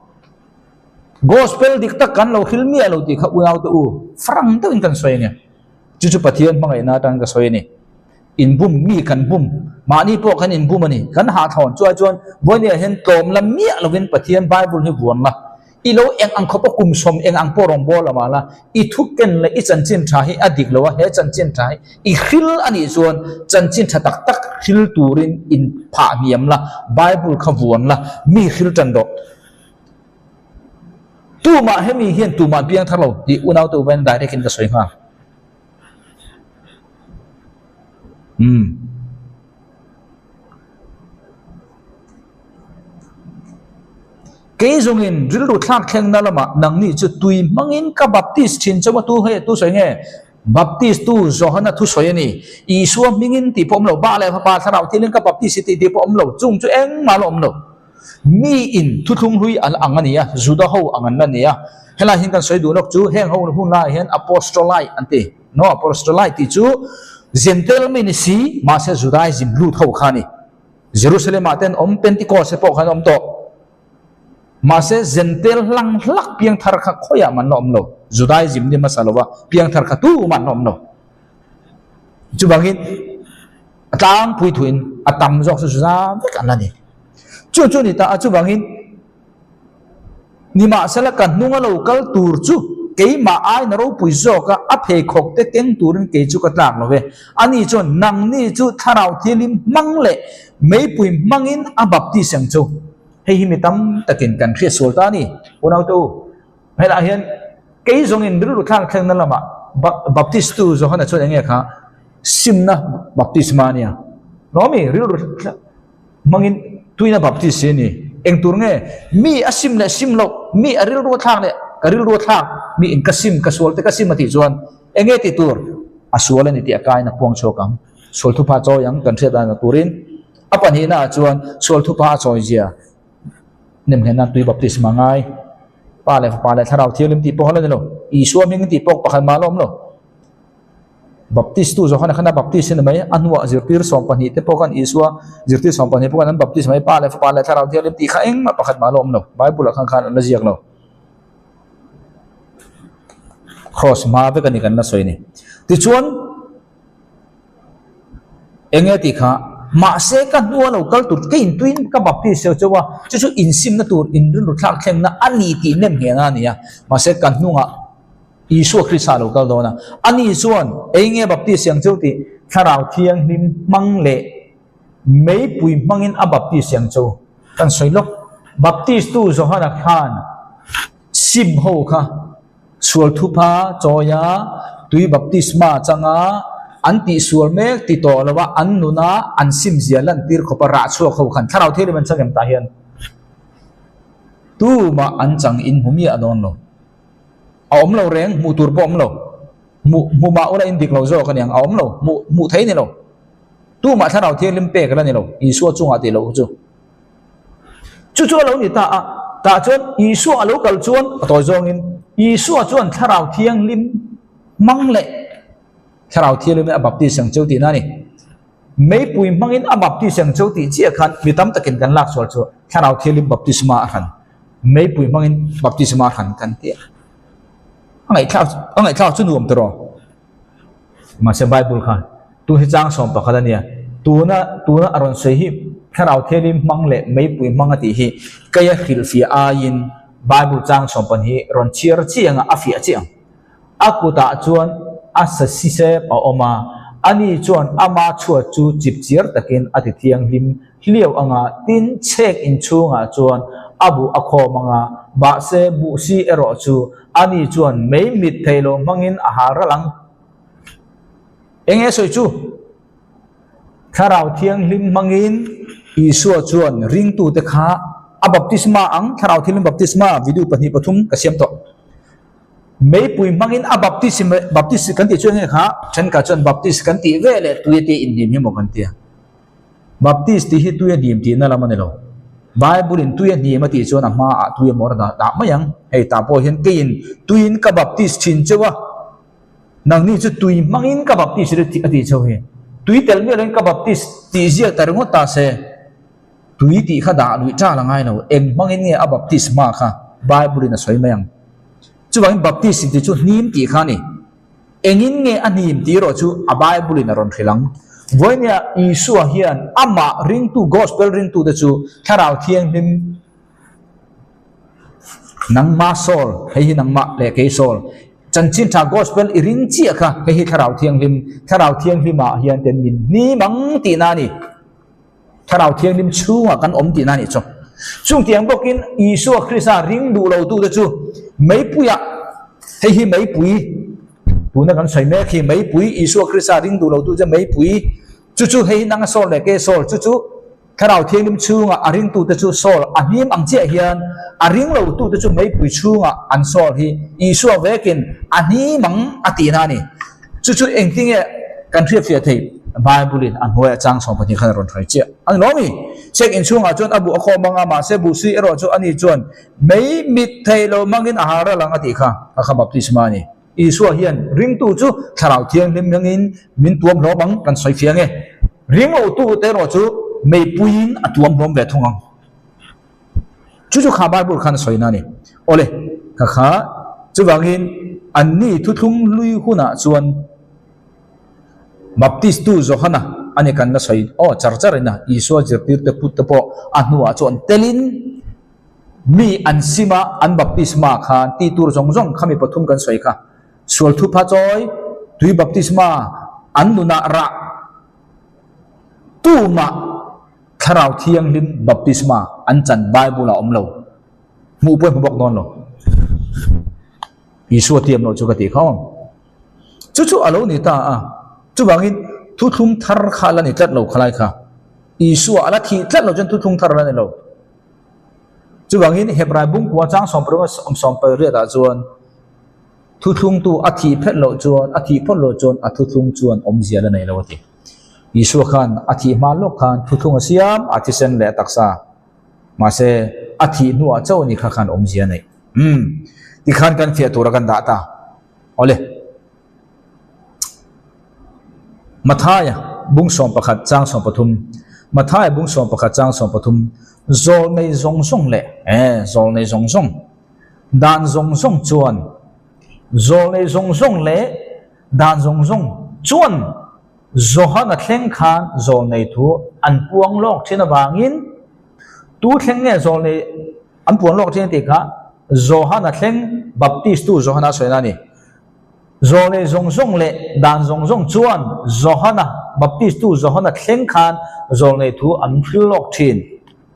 Speaker 1: Gospel dik tak kan lo hril miah lo tih kha unaute u frank deuhin kan sawi a nia. Chu chu Pathian hmangaihna atang ka sawi a ni. Inbum mi kan bum, mahni pawh kan inbum a ni. Kan hahthawn chuai chuan vawinia hian tlawm la miah lovin Pathian Bible hi vuan la. I lo eng ang khawpa kum sawm eng ang pawh rawn bawl amah la, i thu ken leh i chanchin tha hi a dik lo a, he chanchin tha hi i hril a nih chuan chanchin tha tak tak hril turin in phah hniam la, Bible kha vuan la, mi hril tan rawh. Tumah hemi hian tumah piang thar lo tih unaute uvain direct in ka sawi nghal. Umm. Kei zawngin rilru thlak thlengna lamah nangni chu tui hmangin ka baptist thin chauh a tu hei tu sawi nge? Baptist tu Johana thu sawi a ni. Isua hmingin tih pawh awm lo, Ba leh Fapa Thlarau thilin ka baptist hi tih tih pawh awm lo, chung chu engmah la awm lo. Mi in thuthlung hlui an ang a ni a, Juda ho ang an la ni a. Helai hian kan sawi duh lawk chu heng ho hun laiah hian Apostolite an ti. No, Apostolite tih chu Gentile mi ni si, mahse Judaism lut ho kha a ni. Jerusalem ah te an awm, Pentecost te pawh khan an awm tawh. Mahse Gentile hlang hlak piangthar kha khawiah man la awm lo. Judaism ni hmasa lova piangthar kha tumah an la awm lo. Chuvangin a tlangpui thuin a tam zawk chu zam vek an la ni. Chu chu ni ta a, chuvangin nimahsela ka hnunga lo kal tur chu keimah aina ropui zawka a pheikhawk te keng turin kei chu ka tlak lo ve. Ani chuan nangni chu thlarau thianghlim hmang leh meipui hmangin a baptis ang chu. Hei hi mi tam takin kan hriat sual ta a ni, unaute u. Helaiah hian kei zawngin rilru thlak thlengna lamah Baptist tu Johana chuan enge kha simna baptisma a nia. Lawmi rilru hmangin tuina baptist hi a ni. Eng tur nge mi a sim leh sim loh, mi a rilru a thlak leh ka rilru a thlak, mi in ka sim, ka sual te ka sim a tih chuan enge tih tur a sual a ni tih a kain a puang chhuak ang. Sual thupha chawi ang kan hriat dan turin a pahnihna ah chuan sual thupha a chawi zia. Nemnghen nan tui baptisma ngai. Pa leh Fapa leh Thlarau Thianghlim tih pawh a la ni lo. Isua hming tih pawh pakhat mah a la awm lo. Baptistu Johana khan a baptist a ni mai. A hnuah zirtir 12 te pawh khan Isua zirtir 12 pawh khan an baptist mai. Pa leh Fapa leh Thlarau Thianghlim tih kha engmah pakhat mah a la awm lo. Bible ah khan khan an la ziak lo. Cross hma vek a ni kan la sawi ni. Tichuan. Eng nge tih kha, mahse ka hnua lo kal tur ka intuin ka baptist cheu cheu a, chu chu insimna tur inrinru thlak thlengna a ni tih nem nghehna a ni a, mahse ka hnungah Isua Krista a lo kal dawn a, ani chuan eng nge baptist ang cheu tih Thlarau Thianghlim hmang leh meipui hmangin a baptist ang cheu kan sawi lawk. Baptist tu Johana khan sim ho kha Sual thupha chawia tui baptisma changa an tihsual mek ti tawh lova an nuna an simzia lantir khawpa rah chhuak ho khan thlarau thianghlim an chang em tah hian tumah an chang in hmu miah dawn lo. A awm lo reng, hmuh tur pawh a awm lo. Hmuh hmu mah ula in dik lo zawk a niang, a awm lo, hmuh hmuh thei ni lo. Tumah thlarau thianghlim pek la ni lo, Isua chungah tih loh chu. Chu chu a lo ni ta a, tah chuan Isua a lo kal chuan a tawi zawngin Isua chuan Thlarau Thianghlim hmang leh Thlarau Thianghlimin a baptis ang cheu tihna a ni. Meipui hmangin a baptis ang cheu tih chiah khan mi tam takin kan lak sual chu Thlarau Thianghlim baptisma a hran, meipui hmangin baptisma a hran kan ti a. A ngaihthlak a ngaihthlak chu nuam tawh rawh. Mahse Bible kha tu hi chang 11 a nia. Tuna tuna a rawn sawi hi Thlarau Thianghlim hmang leh meipui hmang a tih hi keia hrilhfiah aiin Bible chang 12 hi rawn chhiar chiang a, a fiah chiang. A kutah chuan a sa sisep a awm a, ani chuan ama chhuat chu chipchiar takin a ti thianghlim hliau anga tin chhek inchhungah chuan a buh a khawm anga mahse buhsi erawh chu Ani chuan mei mit thei lo hmangin a hal ral ang. Eng nge sawi chu? Thlarau Thianghlim hmangin Isua chuan ringtute kha a baptisma ang, Thlarau Thianghlim baptisma, video pahnih pathum ka siam tawh. Meipui hmangin a baptism, baptist kan tih chu eng nge kha? Thenkhat chuan baptist kan tih ve leh tui te inhnim hi maw kan tia. Baptist tih hi tui a hnim tihna lam a ni lo. Bible in tui a hnim a tih chuan a hmaah tui a mawr dah dah mai ang. Hei tah pawh hian keiin tuiin ka baptist thin cheu a, nangni chu tui hmangin ka baptist a tih cheu hi. Tui tel miah loin ka baptist tih ziak ta ringawt ta se, tui tih kha dah luih ṭal a ngai lo. Eng hmangin nge a baptist hma kha Bible in a sawi mai ang. Chuvangin baptist tih chu hnim tih kha a ni. Engin nge a hnim tih erawh chu a Bible in a rawn hrilh ang. Vawinia Isua hian amah ringtu Gospel ringtute chu Thlarau Thianghlim nangma sawl, hei hi nangmah leh kei sawl, chanchin tha Gospel i ring chiah kha hei hi Thlarau Thianghlim, Thlarau Thianghlimah hian ten min hnim ang tihna a ni. Thlarau Thianghlim chhungah kan awm tihna a nih chu. Chungtiang bawkin Isua Krista ring duh lotute chu meipuiah, hei hi meipui, tuna kan sawi mek hi meipui, Isua Krista ring duh lotu chu meipui, chu chu hei hi nanga sawl leh ke sawl, chu chu Thlarau Thianghlim chhungah a ringtute chu sawl a hnim ang chiah hian a ring lotute chu meipui chhungah an sawl hi Isua vekin a hnim ang a tihna a ni. Chu chu engtinge kan hriatfiah theih? Bible-in a hnuaiah chang 12 khan a rawn hruai chiah a ni lo mi? Chek inchhungah chuan a buh a khawm ang a, mahse buhsui erawh chu ani chuan mei mit thei lo hmangin a hal ral ang a tih kha, a kha baptisma a ni. Isua hian ringtu chu Thlarau Thianghlim hmangin min tuam hlawm ang kan sawi fiang e. Ringlotu te erawh chu meipuiin a tuam hlawm ve thung ang. Chu chu kha Bible khan a sawi na a ni. Awle, kha kha chuvangin anni thuthlung hlui hunah chuan Baptistu Johana a ni kan la sawi aw char char in a, Isua zirtirte put te pawh a hnuah chuan telin mi an sim a, an baptisma khan tih tur zawng zawng kha mi pathum kan sawi kha, sual thupha chawi, tui baptisma, an nunah rah tumah Thlarau Thianghlim baptisma an chan Bible ah awm lo. Hmuh pawh i hmu bawk dawn lo. Isua tiam loh chu ka tih kha awm. Chu chu a lo ni ta a. Chuvangin thuthlung thar kha a la ni tlat lo khalai kha. Isua a la thih tlat lo chuan thuthlung thar a la ni lo. Chuvangin Hebrai bungkua chang sawmparuk sawmpariat ah chuan Thuthlungtu a thih phet loh chuan, a thih phawt loh chuan a thuthlung chuan awmzia la nei lo a ti. Isua khan a thih hma lawk khan thuthlung a siam, a thisen leh a taksa. Mahse, a thih hnuah chauh ni kha khan awmzia a neih. Umm, tikhan kan fiah tura kan dah ta. Awle. Mathaia bung 11 chang 13 Mathaia bung 11 chang 13 Zawlnei zawng zawng leh, eh, zawlnei zawng zawng. Dan zawng zawng chuan, zawlnei zawng zawng leh dan zawng zawng chuan Johana thleng khan zawlnei thu an puang lawk thin avangin tu thleng nge zawlnei an puan lawk thin tih kha Johana thleng Baptistu Johana a sawina a ni. Zawlnei zawng zawng leh dan zawng zawng chuan Johana Baptistu Johana thleng khan zawlnei thu an hril lawk thin.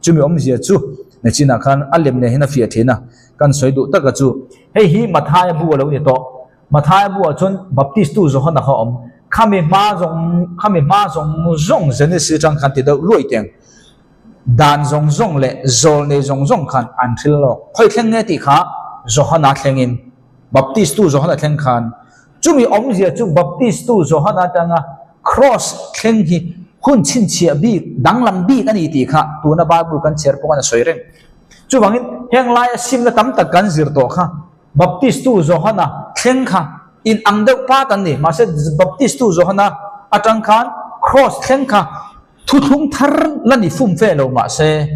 Speaker 1: Chumi awmzia chu nachinah khan a lem nen hian a fiah thin a, kan sawi duh taka chu hei hi Mathaia bu a lo ni tawh. Mathaia buah chuan Baptistu Johana kha a awm. Khami hma zawng khami hma zawng zawng Genesis atang khan ti deuh luai teng. Dan zawng zawng leh zawlnei zawng zawng khan an hril lawk. Khawi thleng nge tih kha Johana thlengin Baptistu Johana thleng khan Chumi awmzia chu Baptistu Johana atanga Kraws thleng hi hun chhinchhiah bik, danglam bik a ni tih kha tuna Bible kan chhiar pawh khan a sawi reng. Chuvangin heng laia simna tam tak kan zir tawh kha Baptistu Johana thleng kha in ang deuh pat an ni. Mahse Baptistu Johana atang khan Kraws thleng kha thuthlung thar la ni fum fe lo mahse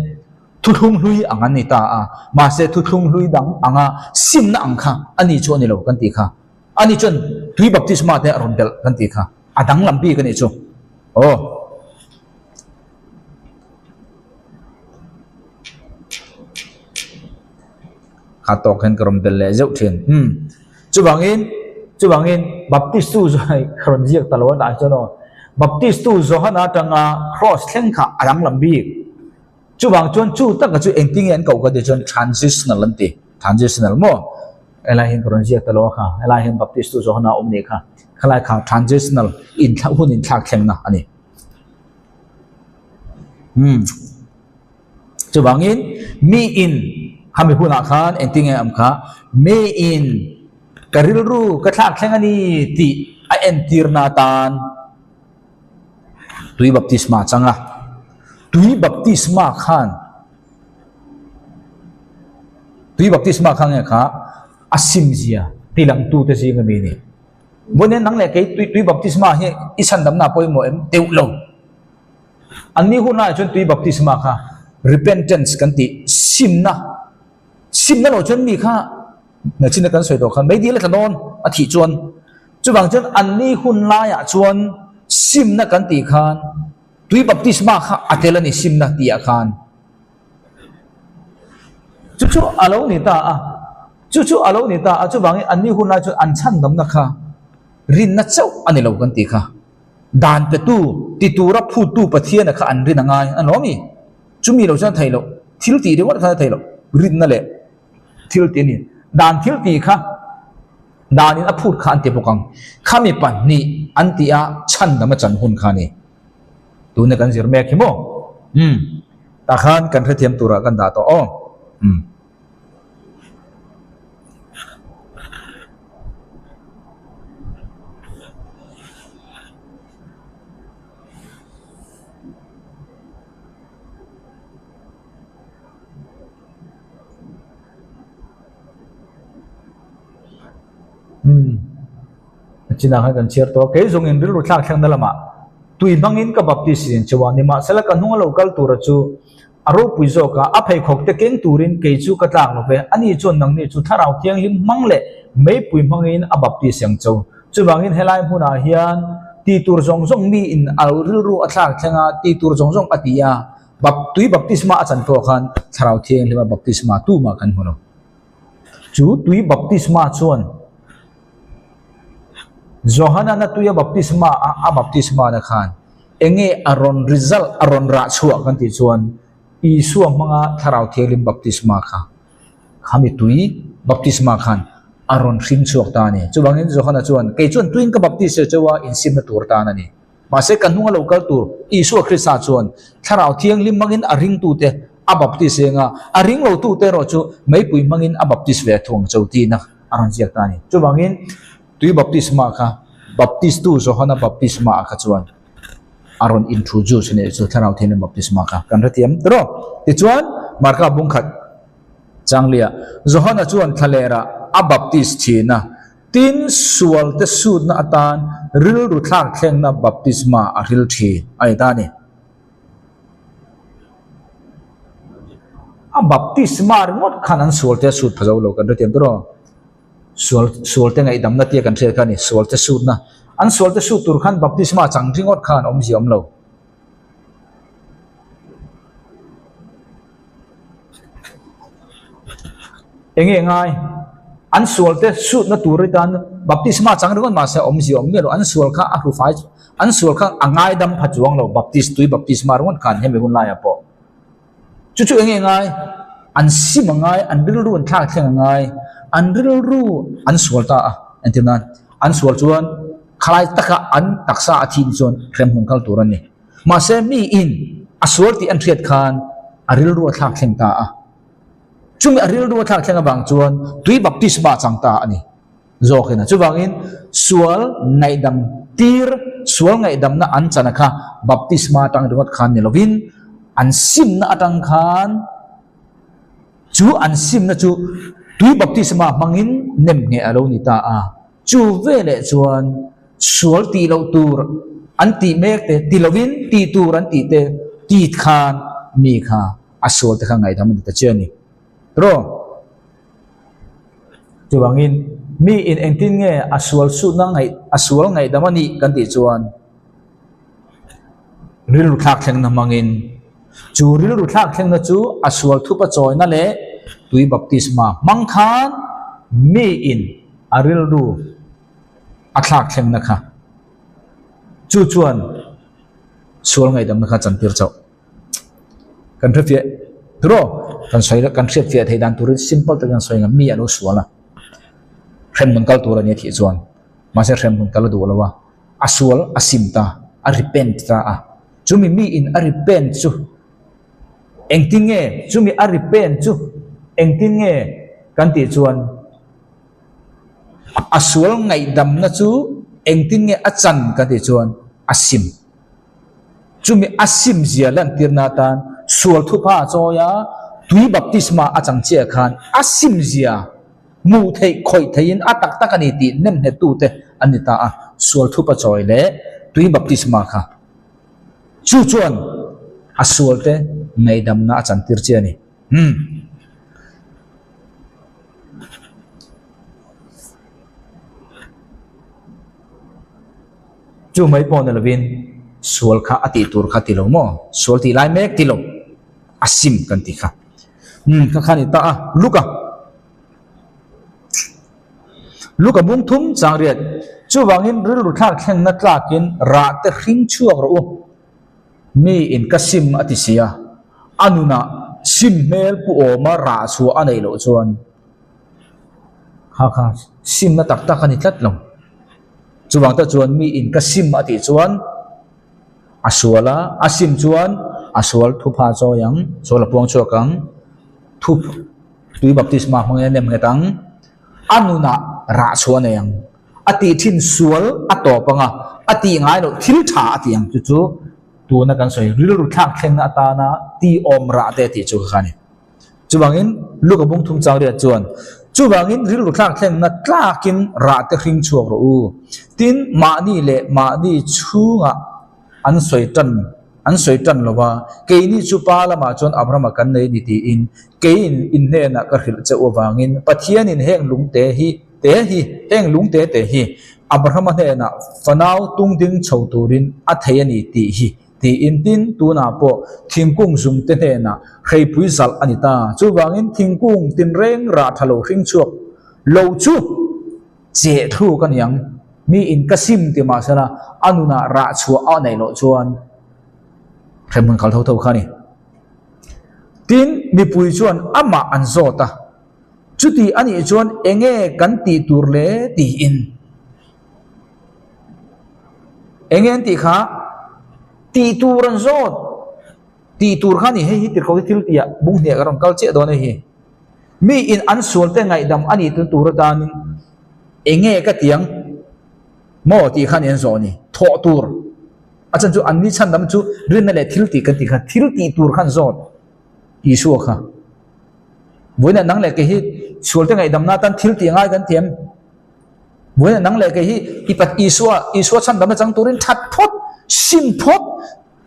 Speaker 1: thuthlung hlui ang an ni ta a. Mahse thuthlung hlui dang anga simna ang kha a ni chu a ni lo kan tih kha. Ani chuan tui baptisma te a rawn belh kan tih kha a danglam bik a nih chu. Aw. Kha tawk hian ka rawn belh leh zeuh thin. Umm. Chuvangin, chuvangin Baptistu zawh ka rawn ziak ta lo a tah chuan aw. Baptistu Johana atanga cross thleng kha a danglam bik. Chuvang chuan chu taka chu engtinge an koh ka tih chuan transitional an ti. Transitional maw? Helai hian ka rawn ziak ta lo a kha. Helai hian Baptist tu Johana a awm nih kha. Khalai kha transitional inthlak hun inthlak thlengna a ni. Hmm. Chuvangin mi in khami hunah khan engtinge awm kha mi in ka rilru ka thlak thleng a ni tih a entirna atan tui baptisma a chang a. Tui baptisma khan tui baptisma kha nge kha a simzia tilangtute zinga mi a ni. Vawiin nang leh kei tui tui baptisma hi i chhandamna pawimawh em deuh lo. Anni hunlaiah chuan tui baptisma kha repentance kan tih simna simna lo chuan mi kha nachina kan sawi tawh khan meidil a tla dawn a thih chuan chuvang chuan anni hunlaiah chuan simna kan tih khan tui baptisma kha a tel a ni simna tih ah khan chu chu a lo ni ta a chu chu a lo ni ta a chuvangin anni hunlai chuan an chhandamna kha rinna chauh a ni lo kan tih kha. Dan petu, ti tura phuttu Pathiana kha an rin a ngai a lawm i. Chumi lo chuan a thei loh, thil tih ringawt khan a thei loh, rinna leh thil tih a ni. Dan thil tih kha danin a phut kha an ti bawk ang. Khami pahnih an tih a chhandam a chan hun kha a ni. Tuna kan zir mek hi maw? Umm. Tah khan kan hrethiam turah kan dah tawh aw. Umm. Umm a chinah khan kan chhiar tawh a kei zawngin rilru thlak thlengna lamah tui hmangin ka baptist in cheu a nimahsela ka hnung a lo kal tura chu A ropui zawk a, a pheikhawk te keng turin kei chu ka tlak lo ve. Ani chuan nangni chu Thlarau Thianghlim hmang leh meipui hmangin a baptis ang cho. Chuvangin helai hmunah hian ti tur zawng zawng miin a rilru a thlak thleng a, ti tur zawng zawng a ti a, tui baptisma a chan pawh khan Thlarau Thianghlima baptisma tumah kan hmu lo. Chu tui baptisma chuan Johana-na tuia baptisma a a baptisma na khan enge a rawn result a rawn rah chhuah kan tih chuan Isua hmanga Thlarau Thianghlim baptisma kha khami tui baptisma khan a rawn hring chhuak ta a ni. Chuvangin Johana chuan kei chuan tuin ka baptist che a insimna tur tan a ni. Mahse ka hnunga lo kal tur Isua Krista chuan Thlarau Thianghlim hmangin a ringtute a baptis eng a, a ring lotute erawh chu meipui hmangin a baptis ve thuang cho tihna a rawn ziak ta a ni. Chuvangin tui baptisma kha Baptistu Johana baptisma ah kha chuan a rawn introduce a nih chu Thlarau Thianghlim baptisma kha kan hrethiam tawh. Tichuan Marka bungkhat Changlia Johana chuan thlalerah a baptis thin a. Tin, sualte sutna atan rilru thlak thlengna baptisma a hril thin a ni ta a ni. A baptisma ringawt khan an sualte a sut pha zo lo kan hrethiam tur aw. Sual sualte ngaihdamna tia kan hriat kha a ni, sualte sutna. An sualte sut tur khan baptisma chang ringawt khan awmzia awm lo. Enge ngai? An sual te sutna tur hi tan baptisma chang ringawt mahse awmzia awm miah lo. An sual kha a hrufai an sual kha a ngaidam pha chuang lo baptist tui baptisma ringawt khan hemi hun laiah pawh. Chu chu enge ngai? An sim a ngai, an rilru an thlak thleng a ngai, an rilru an sual ta a entir nan an sual chuan khalai taka an taksa a thih ni chuan hremhmun kal tur a ni. Mahse miin a sual tih an hriat khan a rilru a thlak thleng ta a. Chumi a rilru a thlak thleng avang chuan tui baptisma a chang ta a ni zawkin a. Chuvangin sual ngaihdam tir, sual ngaihdamna an chan a kha baptisma atang ringawt khan ni lovin an simna atang khan chu an simna chu tui baptisma hmangin nem ngheh a lo ni ta a. Chu veleh chuan sual tih loh tur an tih mek te, ti lovin tih tur an tih te tit khan mi kha a sual te kha ngaihdam a ni ta che a ni. Tiraw? Chuvangin mi in engtin nge a sual sutna ngaih a sual ngaihdam a nih kan tih chuan rilru thlak thlengna hmangin chu rilru thlak thlengna chu a sual thupa chawina leh tui baptisma hmang khan mi in a rilru a thlak thlengna kha chu chuan sual ngaihdamna kha chantir chauh. Kan hrefiah turaw kan sawi kan hriatfiah theih dan turin simple takin an sawi ang mi a lo sual a hremhmun kal tur a nia thih chuan mahse hremhmun kal a duh lo a a sual a sim ta a repent ta a chumi mi in a repent chu engtin nge chumi a repent chu engtin nge kan tih chuan A sual ngaihdamna chu engtin nge a chan ka tih chuan a sim. Chumi a simzia lantirna atan sual thupha a chawi a, tui baptisma a chang chiah khan a simzia hmuh theih khawih theihin a tak tak a ni tih nemnghettute an ni ta a, sual thupa chawi leh tui baptisma kha. Chu chuan a sualte ngaihdamna a chantir che a ni. Umm. Chu mai pawh ni lovin sual kha a tih tur kha ti lo maw? Sual tih lai mek ti lo, a sim kan tih kha. Umm kha kha ni ta a, Luka. Luka bung thum chang riat. Chuvangin rilru thlak thlengna tlakin rah te hring chhuak rawh u. Mi in ka sim a ti si a, a nunah sim hmel pu awma rah chhuah a neih loh chuan kha kha simna tak tak a ni tlat lo. Chuvang te chuan mi in ka sim a tih chuan a sual a, a sim chuan a sual thupha chawi ang, sual a puang chhuak ang, thup tui baptisma hmangin a nem nghet ang, a nunah rah chhuah a nei ang. A tih thin sual a tawp ang a, a tih ngai loh thil tha a tih ang chu chu tuna kan sawi rilru thlak thlengna atana tih awm rah te tih chu kha a ni. Chuvangin Luka bung thum chang riat chuan, Chuvangin rilru thlak thlengna tlakin rah te hring chhuak rawh u. Tin, mahni leh mahni chhungah an sawi tan an sawi tan lo va, keini chu pa lamah chuan Abrahama kan nei ni tiin keiin in hnenah ka hrilh che u avangin Pathianin heng lungte hi te hi heng lungte te hi Abrahama hnenah fanau tungding chho turin a thei a ni tih hi tiin tin tunah pawh thingkung zungte hnenah hreipui zalh a ni ta. Chuvangin thingkung tinreng rah tha lo hring chhuak lo chu cheh thluk a ni ang. Mi in ka sim ti mah sela a nunah rah chhuah a neih loh chuan hremhmun kal tho tho kha a ni. Tin, mipui chuan amah an zawt a, chuti a nih chuan enge kan tih tur le tiin. Enge an tih kha? Tih tur an zawt. Tih tur kha a ni, hei hi tirhkoh hi thil tihah bung hniah ka rawn kal chiah dawn a hi. Mi in an sual te ngaihdam a nih tur atanin enge ka tiang maw tih kha a ni an zawh a ni. Thawh tur. A chhan chu an ni chhandam chu rinna leh thil tih kan tih kha thil tih tur khan zawt Isua kha. Vawiinah nang leh kei hi sual te ngaihdamna atan thil tih ngai kan thiam. Vawiinah nang leh kei hi i pat Isua, Isua chhandamna chang turin that phawt, sim phawt,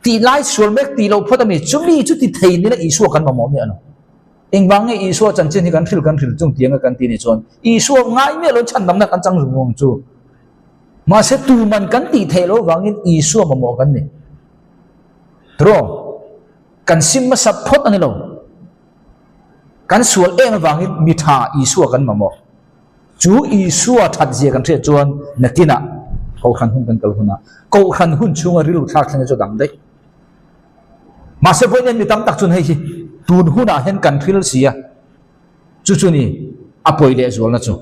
Speaker 1: tih lai sual mek tih loh phawt a ni. Chumi chu ti thei nila Isua kan mamawh miah lo. Engvang nge Isua chanchin hi kan hril kan hril chung tianga kan ti nih chuan Isua ngai miah loin chhandamna kan chang zung ang chu. Mahse tuman kan tih theih loh vangin Isua mamawh kan ni. Tiraw? Kan sim hmasa phawt a ni lo. Kan sual em avangin mi tha Isua kan mamawh. Chu Isua that zia kan hriat chuan nakinah Kohhran hun kan kal hunah Kohhran hun chhunga rilru thlak thleng hi chu a dang daih. Mahse vawiin mi tam tak chuan hei hi tun hunah hian kan hril si a, chu chu ni a pawi leh zualna chu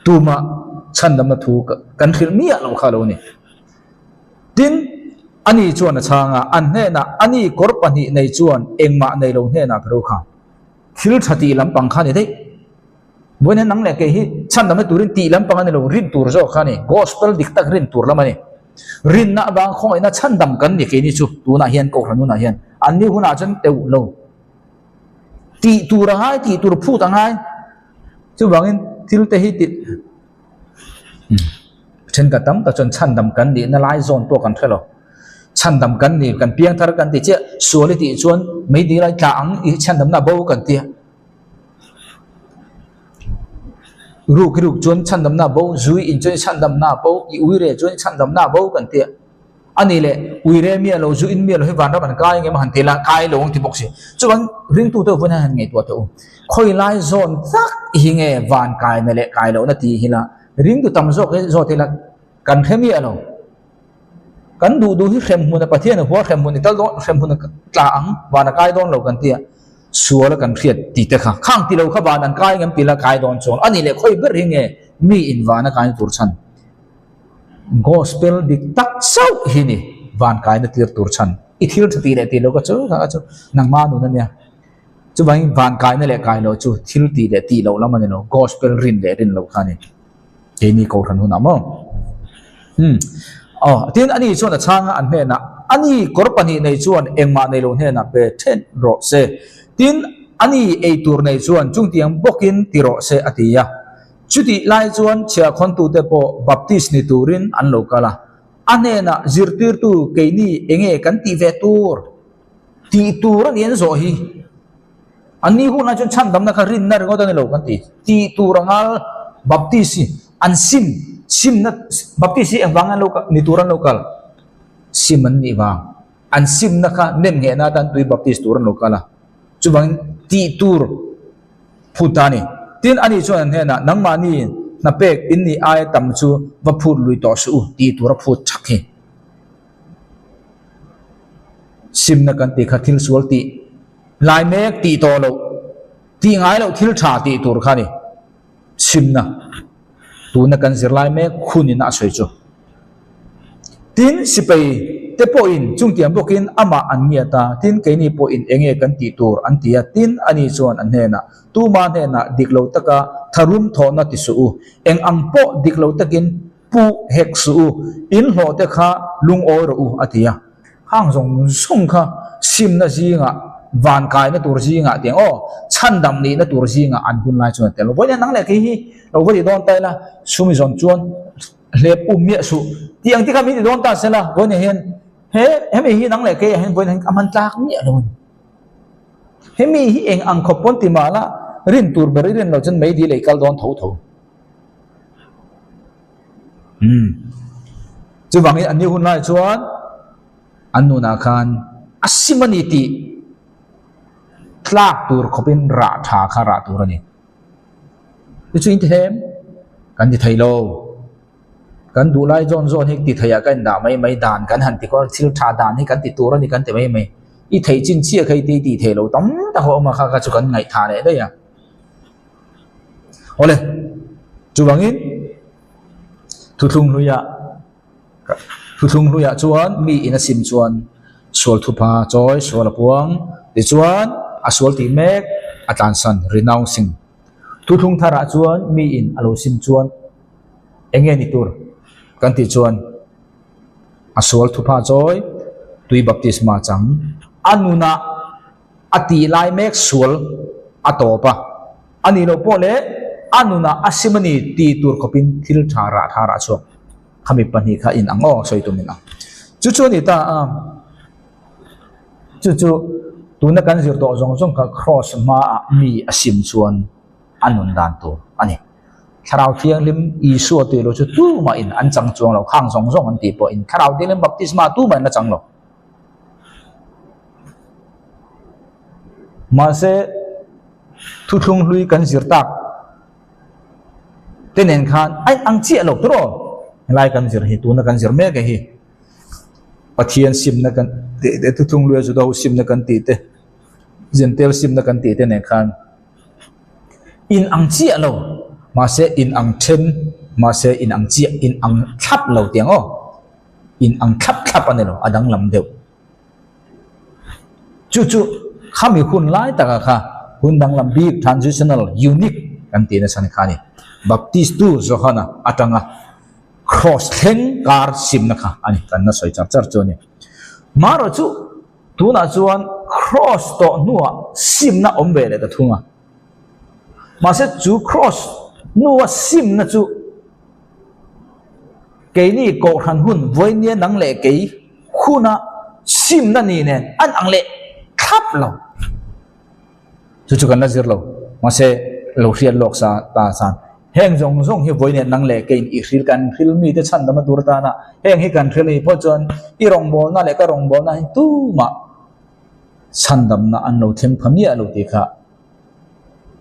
Speaker 1: tumah chhandamna thu kan hrilh miah loh kha a lo ni. Tin, ani chuan a chhang a, an hnenah ani kawr pahnih nei chuan engmah nei lo hnenah ka ro kha. Thil tha tih lampang kha a ni daih. Vawiin hian nang leh kei hi chhandamna turin tih lampang a ni lo, rin tur zawk kha a ni. Gospel dik tak rin tur lam a ni. Rinna avang khawngaihna chhandam kan ni keini chu tunah hian Kohhran hunah hian an ni hunah chuan teuh lo. Tih tur a ngai, tih tur phut a ngai. Chuvangin thil te hi tih Thenkhat tam tak chuan chhandam kan nihna lai zawn pawh kan hre lo. Chhandam kan ni, kan piangthar kan ti chiah, sual i tih chuan meidil a i tla ang i chhandamna a bo kan ti a. Ruk i ruk chuan chhandamna a bo, zu i in chuan i chhandamna a bo, i uire chuan i chhandamna a bo kan ti a. A nih leh uire miah lo, zu in miah lo hi vanram an kai ang em han ti la, kai lo ang ti bawk si. Chuan ringtute vawiin hian han ngaihtuah teh u. Khawi lai zawn tak hi nge van kaina leh kai lohna tih hi la ringtu tam zawk hi zawt ila kan hre miah lo. Kan duh duh hi hremhmun a Pathian a hua hremhmun i tal dawn hremhmun a tla ang van a kai dawn lo kan ti a sual a kan hriat tih te kha khang ti lo kha van an kai ngem ti la kai dawn chuan a nih leh khawi ber hi nge mi in van a kaina tur chhan gospel dik tak chauh hi ni van kaina tir tur chhan i thil tha tih leh tih lo ka chu kha chu nangma nun a nia chuvangin van kaina leh kai loh chu thil tih leh tih loh lam a ni lo gospel rin leh rin loh kha a ni. Keini Kohhran hunah maw? Umm. Aw, tin ani chuan a chhang a, an hnenah. Ani kawr pahnih nei chuan engmah nei lo hnenah pe then rawh se. Tin, ani ei tur nei chuan chungtiang bawkin ti rawh se, a ti a. Chutih lai chuan chhiahkhawntute pawh Baptist ni turin an lo kal a. A hnenah, Zirtirtu, keini enge kan tih ve tur? Tih tur a ni an zawh hi. An ni hunah chuan chhandamna kha rinna ringawt a ni lo kan ti. Tih tur anga Baptist hi an sim, simna, Baptist hi engvang an lo kal, ni tur an lo kal? Sim an nih vang. An simna kha nem nghehna atan tui Baptist tur an lo kal a. Chuvangin tih tur phut ta a ni. Tin, ani chuan an hnenah, Nangmahni hna pek in nih aia tam chu va phut lui tawh suh u, tih tur a phut thak hi. Simna kan tih kha thil sual tih lai mek tih tawh loh, tih ngai loh thil tha tih tur kha a ni. Simna tuna kan zir lai mek hunin a sawi chu. Tin, sipai te pawhin chungtiang bawkin amah an ngiat a, tin keini pawhin enge kan tih tur an ti a, tin ani chuan an hnenah, Tuma hnenah dik lo taka tharum thawhna ti suh u, eng ang pawh dik lo takin Pu hek suh u, in hlawh te kha lungawi rawh u, a ti a. Hang zawng zawng kha simna zingah, van kaina tur zingah tiang aw, chhandam nihna tur zingah an hun lai chuan a tel. Vawiin nang leh kei hi lo va ti dawn ta ila, sumi zawn chuan hlep um miah suh tih ang te kha min ti dawn ta se la, vawiin hian he hemi hi nang leh kei ah hian vawiin hian a hman tlak miah lo a ni. Hemi hi eng ang khawp pawn ti mah la, rin tur ber i rin loh chuan meidil ei kal dawn tho tho. Umm. Chuvangin an ni hun lai chuan an nunah khan a sim a ni tih tlak tur khawpin rah tha kha rah tur a ni. Chu chu in ti hlem? Kan ti thei lo. Kan duh lai zawn zawn hi ti theiah ka indah mai mai dan kan han ti kawr thil tha dan hi kan ti tur a ni kan ti mai mai. I theih chin chiah kha i ti tih theih loh tam tak a awm a kha kha chu kan ngaihthah leh daih a. Awle, chuvangin thuthlung hluiah thuthlung hluiah chuan mi in a sim chuan sual thupha chawi sual a puang tichuan a sual tih mek a tlansan renouncing. Thuthlung tharah chuan mi in a lo sim chuan eng nge ni tur kan tih chuan a sual thupha chawi tui baptisma chang a nunah A tih lai mek sual a tawp a, a nih loh pawh leh a nunah a sim a ni tih tur khawpin thil tha rah tha rah chhuak khami pahnih kha in ang aw sawi tum in ang. Chu chu a ni ta a, chu chu tuna kan zir tawh zawng zawng kha Kraws hmaah mi a sim chuan a nun dan tur a ni. Thlarau Thianghlim Isua tih loh chu tumahin an chang chuang lo, khang zawng zawng an tih pawhin Thlarau Thianghlim baptisma tumahin a chang lo. Mahse, thuthlung hlui kan zir tak te nen khan a inang chiah lo tur aw. Helai kan zir hi, tuna kan zir mek hi Pathian simna kan tih te, thuthlung hlui a Juda ho simna kan tih te, Jentail simna kan tih te nen khan inang chiah lo. Mahse, inang then, mahse inang chiah, inang thlap lo tiang aw. In ang thlap thlap a ni lo, a danglam deuh. Chu chu khami hun lai taka kha hun danglam bik, transitional, unique kan tih nasa ni kha a ni. Baptist tu Johana atanga Kraws thleng kar simna kha a ni, kan la sawi char char chu a ni. Marawh chu tunah chuan Kraws tawh hnuah simna awm ve leh ta thung a. Mahse chu Kraws hnua simna chu Keini Kohhran hun vawinia nang leh kei huna simna ni nen an ang leh thlap lo. Chu chu kan la zir lo. Mahse, lo hriat lawk sa ta chuan heng zawng zawng hi vawinia nang leh keiin i hril kan hril mite chhandamna tur atana heng hi kan hril a nih phawt chuan i rawngbawlna leh ka rawngbawlna hi tumah chhandamna an lo thleng pha miah lo tih kha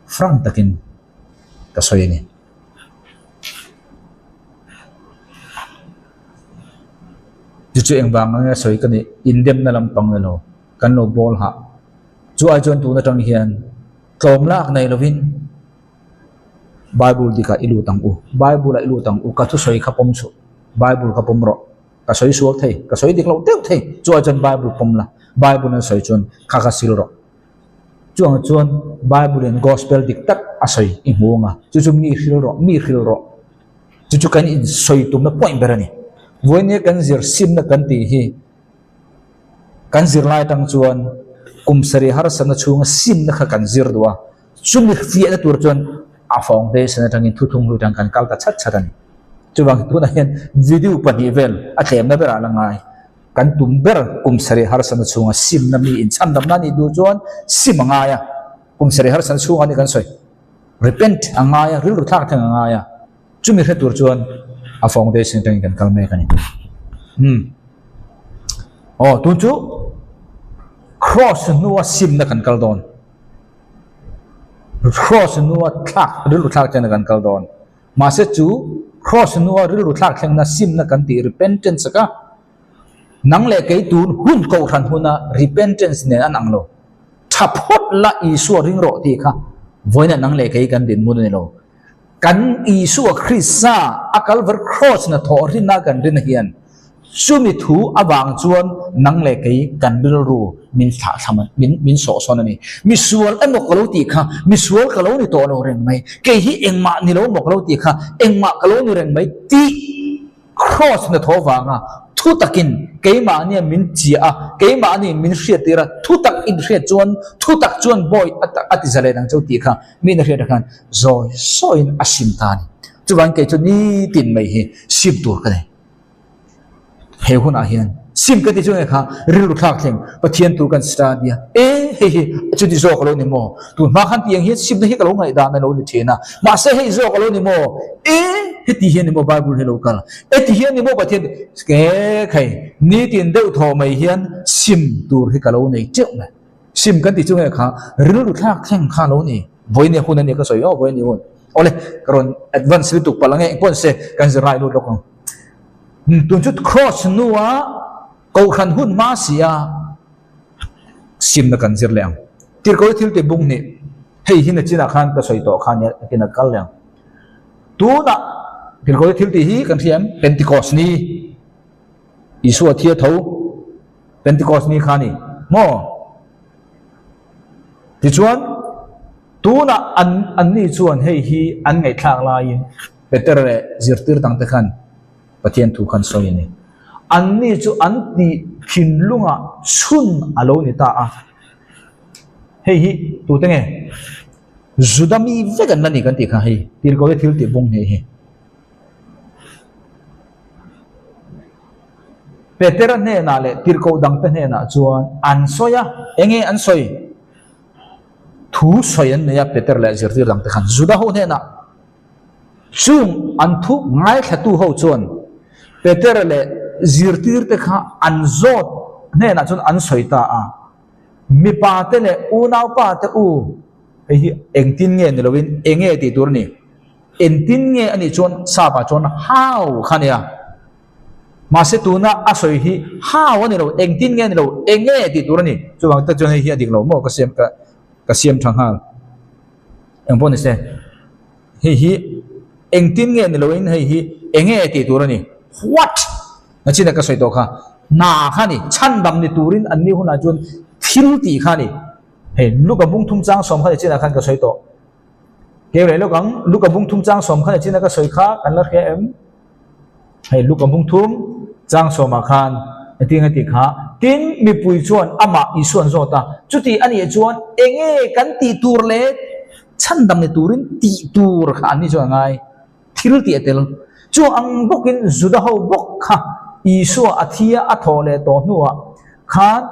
Speaker 1: frank takin ka sawi a ni. Chu chu engvang anga sawi ka nih indemna lampang ni lo kan lo bawl hah. Chu ai chuan tun atang hian tlawm lak nei lovin Bible dikah i lut ang u, Bible ah i lut ang u, ka thusawi kha pawm suh, Bible kha pawm rawh, ka sawi sual thei, ka sawi dik loh deuh thei, chu ai chuan Bible pawm la, Bible an sawi chuan kha kha sil rawh. Chuangah chuan Bible in Gospel dik tak a sawi i hmu ang a, chu chu mi hril rawh, mi hril rawh. Chu chu kan insawi tumna point ber a ni. Vawinia kan zir simna kan tih hi. Kan zirlai atang chuan kum sarih harsatna chhunga simna kha kan zir duh a, chumi fiahna tur chuan a foundation atangin thuthlung hlui atang kan kal ta chat chat a ni. Chuvangin tunah hian video pahnih vel a tlemna berah la ngai. Kan tum ber kum sarih harsatna chhunga simna mi inchhandamna a nih duh chuan sim a ngai a, kum sarih harsatna chhunga a ni kan sawi. Repent a ngai a, rilru thlak thleng a ngai a. Chumi hre tur chuan a foundation atangin kan kal mek a ni. Hmm. Aw, tun chu cross hnua simna kan kal dawn. Cross hnua thlak, rilru thlak thlengna kan kal dawn. Mahse chu cross hnua rilru thlak thlengna simna kan tih repentance ka nang leh kei tun hun kohhran huna repentance nen an ang lo. Tha phawt la Isua ring rawh tih kha vawiin nang leh kei kan dinhmun a ni lo. Kan Isua Krista a Kalvar Kraws hnathawh rinna kan rin hian chumi thu avang chuan nang leh kei kan rilru min thlahthlam a, min min sawhsawn a ni. Misual emaw ka lo tih kha, misual ka lo ni tawh lo reng mai, kei hi engmah ni lo maw ka lo tih kha, engmah ka lo ni reng mai tih Kraws hnathawh vanga thu takin keimahnia min chiah a, keimahni min hriattir a, thu tak inhriat chuan thu tak chuan bawi a ti zalen ang cheu tih kha mi na hriat khan zawi zawiin a sim ta a ni. Chuvangin kei chu nitin mai hi sim tur ka nei. He hunah hian sim ka ti chu nge kha rilru thlak thleng Pathian tur kan study a, e hei hi chuti zawk a lo ni maw? Tun hma khan tiang hian simna hi ka lo ngaihdan a lo ni thin a, mahse hei zawk a lo ni maw? E heti hian ni maw Bible hi lo kal? E ti hian ni maw Pathian e khai nitin deuh thaw mai hian sim tur hi ka lo nei teuh mai. Sim kan tih chu nge kha rilru thlak thleng kha lo ni. Vawiin hun a nia ka sawi aw vawiin hun. Awle ka rawn advance lutuk palh ang e engpawh ni se kan zirlai lut lawk ang. Tun chu cross hnua kohhran hun hma si a simna kan zir leh ang. Tirhkoh hi thil ti bung hnih hei hi nachinah khan ka sawi tawh kha nia takin a kal leh ang. Tunah tirhkoh hi thil tih hi kan hria em Pentecost ni Isua thia tho Pentecost ni kha a ni maw? Tichuan tunah an anni chuan hei hi an ngaihthlak laiin Peter leh zirtir dangte khan Pathian thu khan sawi a ni. Anni chu an tih thinlungah chhun a lo ni ta a. Hei hi tute nge? Juda mi vek an la ni kan tih kha hei tirhkoh hi thil tih bung hnih hi. Petera hnenah leh tirhkoh dangte hnenah chuan an sawi a, enge an sawi? Thu sawi an nei a Peter leh zirtir dangte khan Juda ho hnenah. Chung an thu ngaithlatu ho chuan Petera leh zirtirte kha an zawt hnenah chuan an sawi ta a, Mipa te leh unaupa te u, hei hi engtin nge ni loin enge tih tur a ni. Engtin nge a nih chuan sap ah chuan how kha a nia. Mahse tuna a sawi hi how a ni lo, engtin nge a ni lo, enge tih tur a ni. Chuvang tak chuan hei hi a dik lo maw ka siam ka ka siam tha nghal. Engpawh ni se hei hi engtin nge ni loin hei hi enge tih tur a ni. What? Nachina ka sawi tawh kha hna kha a ni, chhandam ni turin anni hunah chuan thil tih kha a ni. Hei Luka bung thum chang sawm kha nachina khan ka sawi tawh. Keu leh lawk ang, Luka bung thum chang sawm kha nachina ka sawi kha kan la hria em? Hei Luka bung thum chang sawmah khan hetiang a tih kha, Tin, mipui chuan amah Isua an zawt a, chuti a nih chuan enge kan tih tur leh chhandam ni turin tih tur kha an ni chuan a ngai. Thil tih a tel. Chu ang bawkin Juda ho bawk kha Isua a thi a, a thawh leh tawh hnuah khan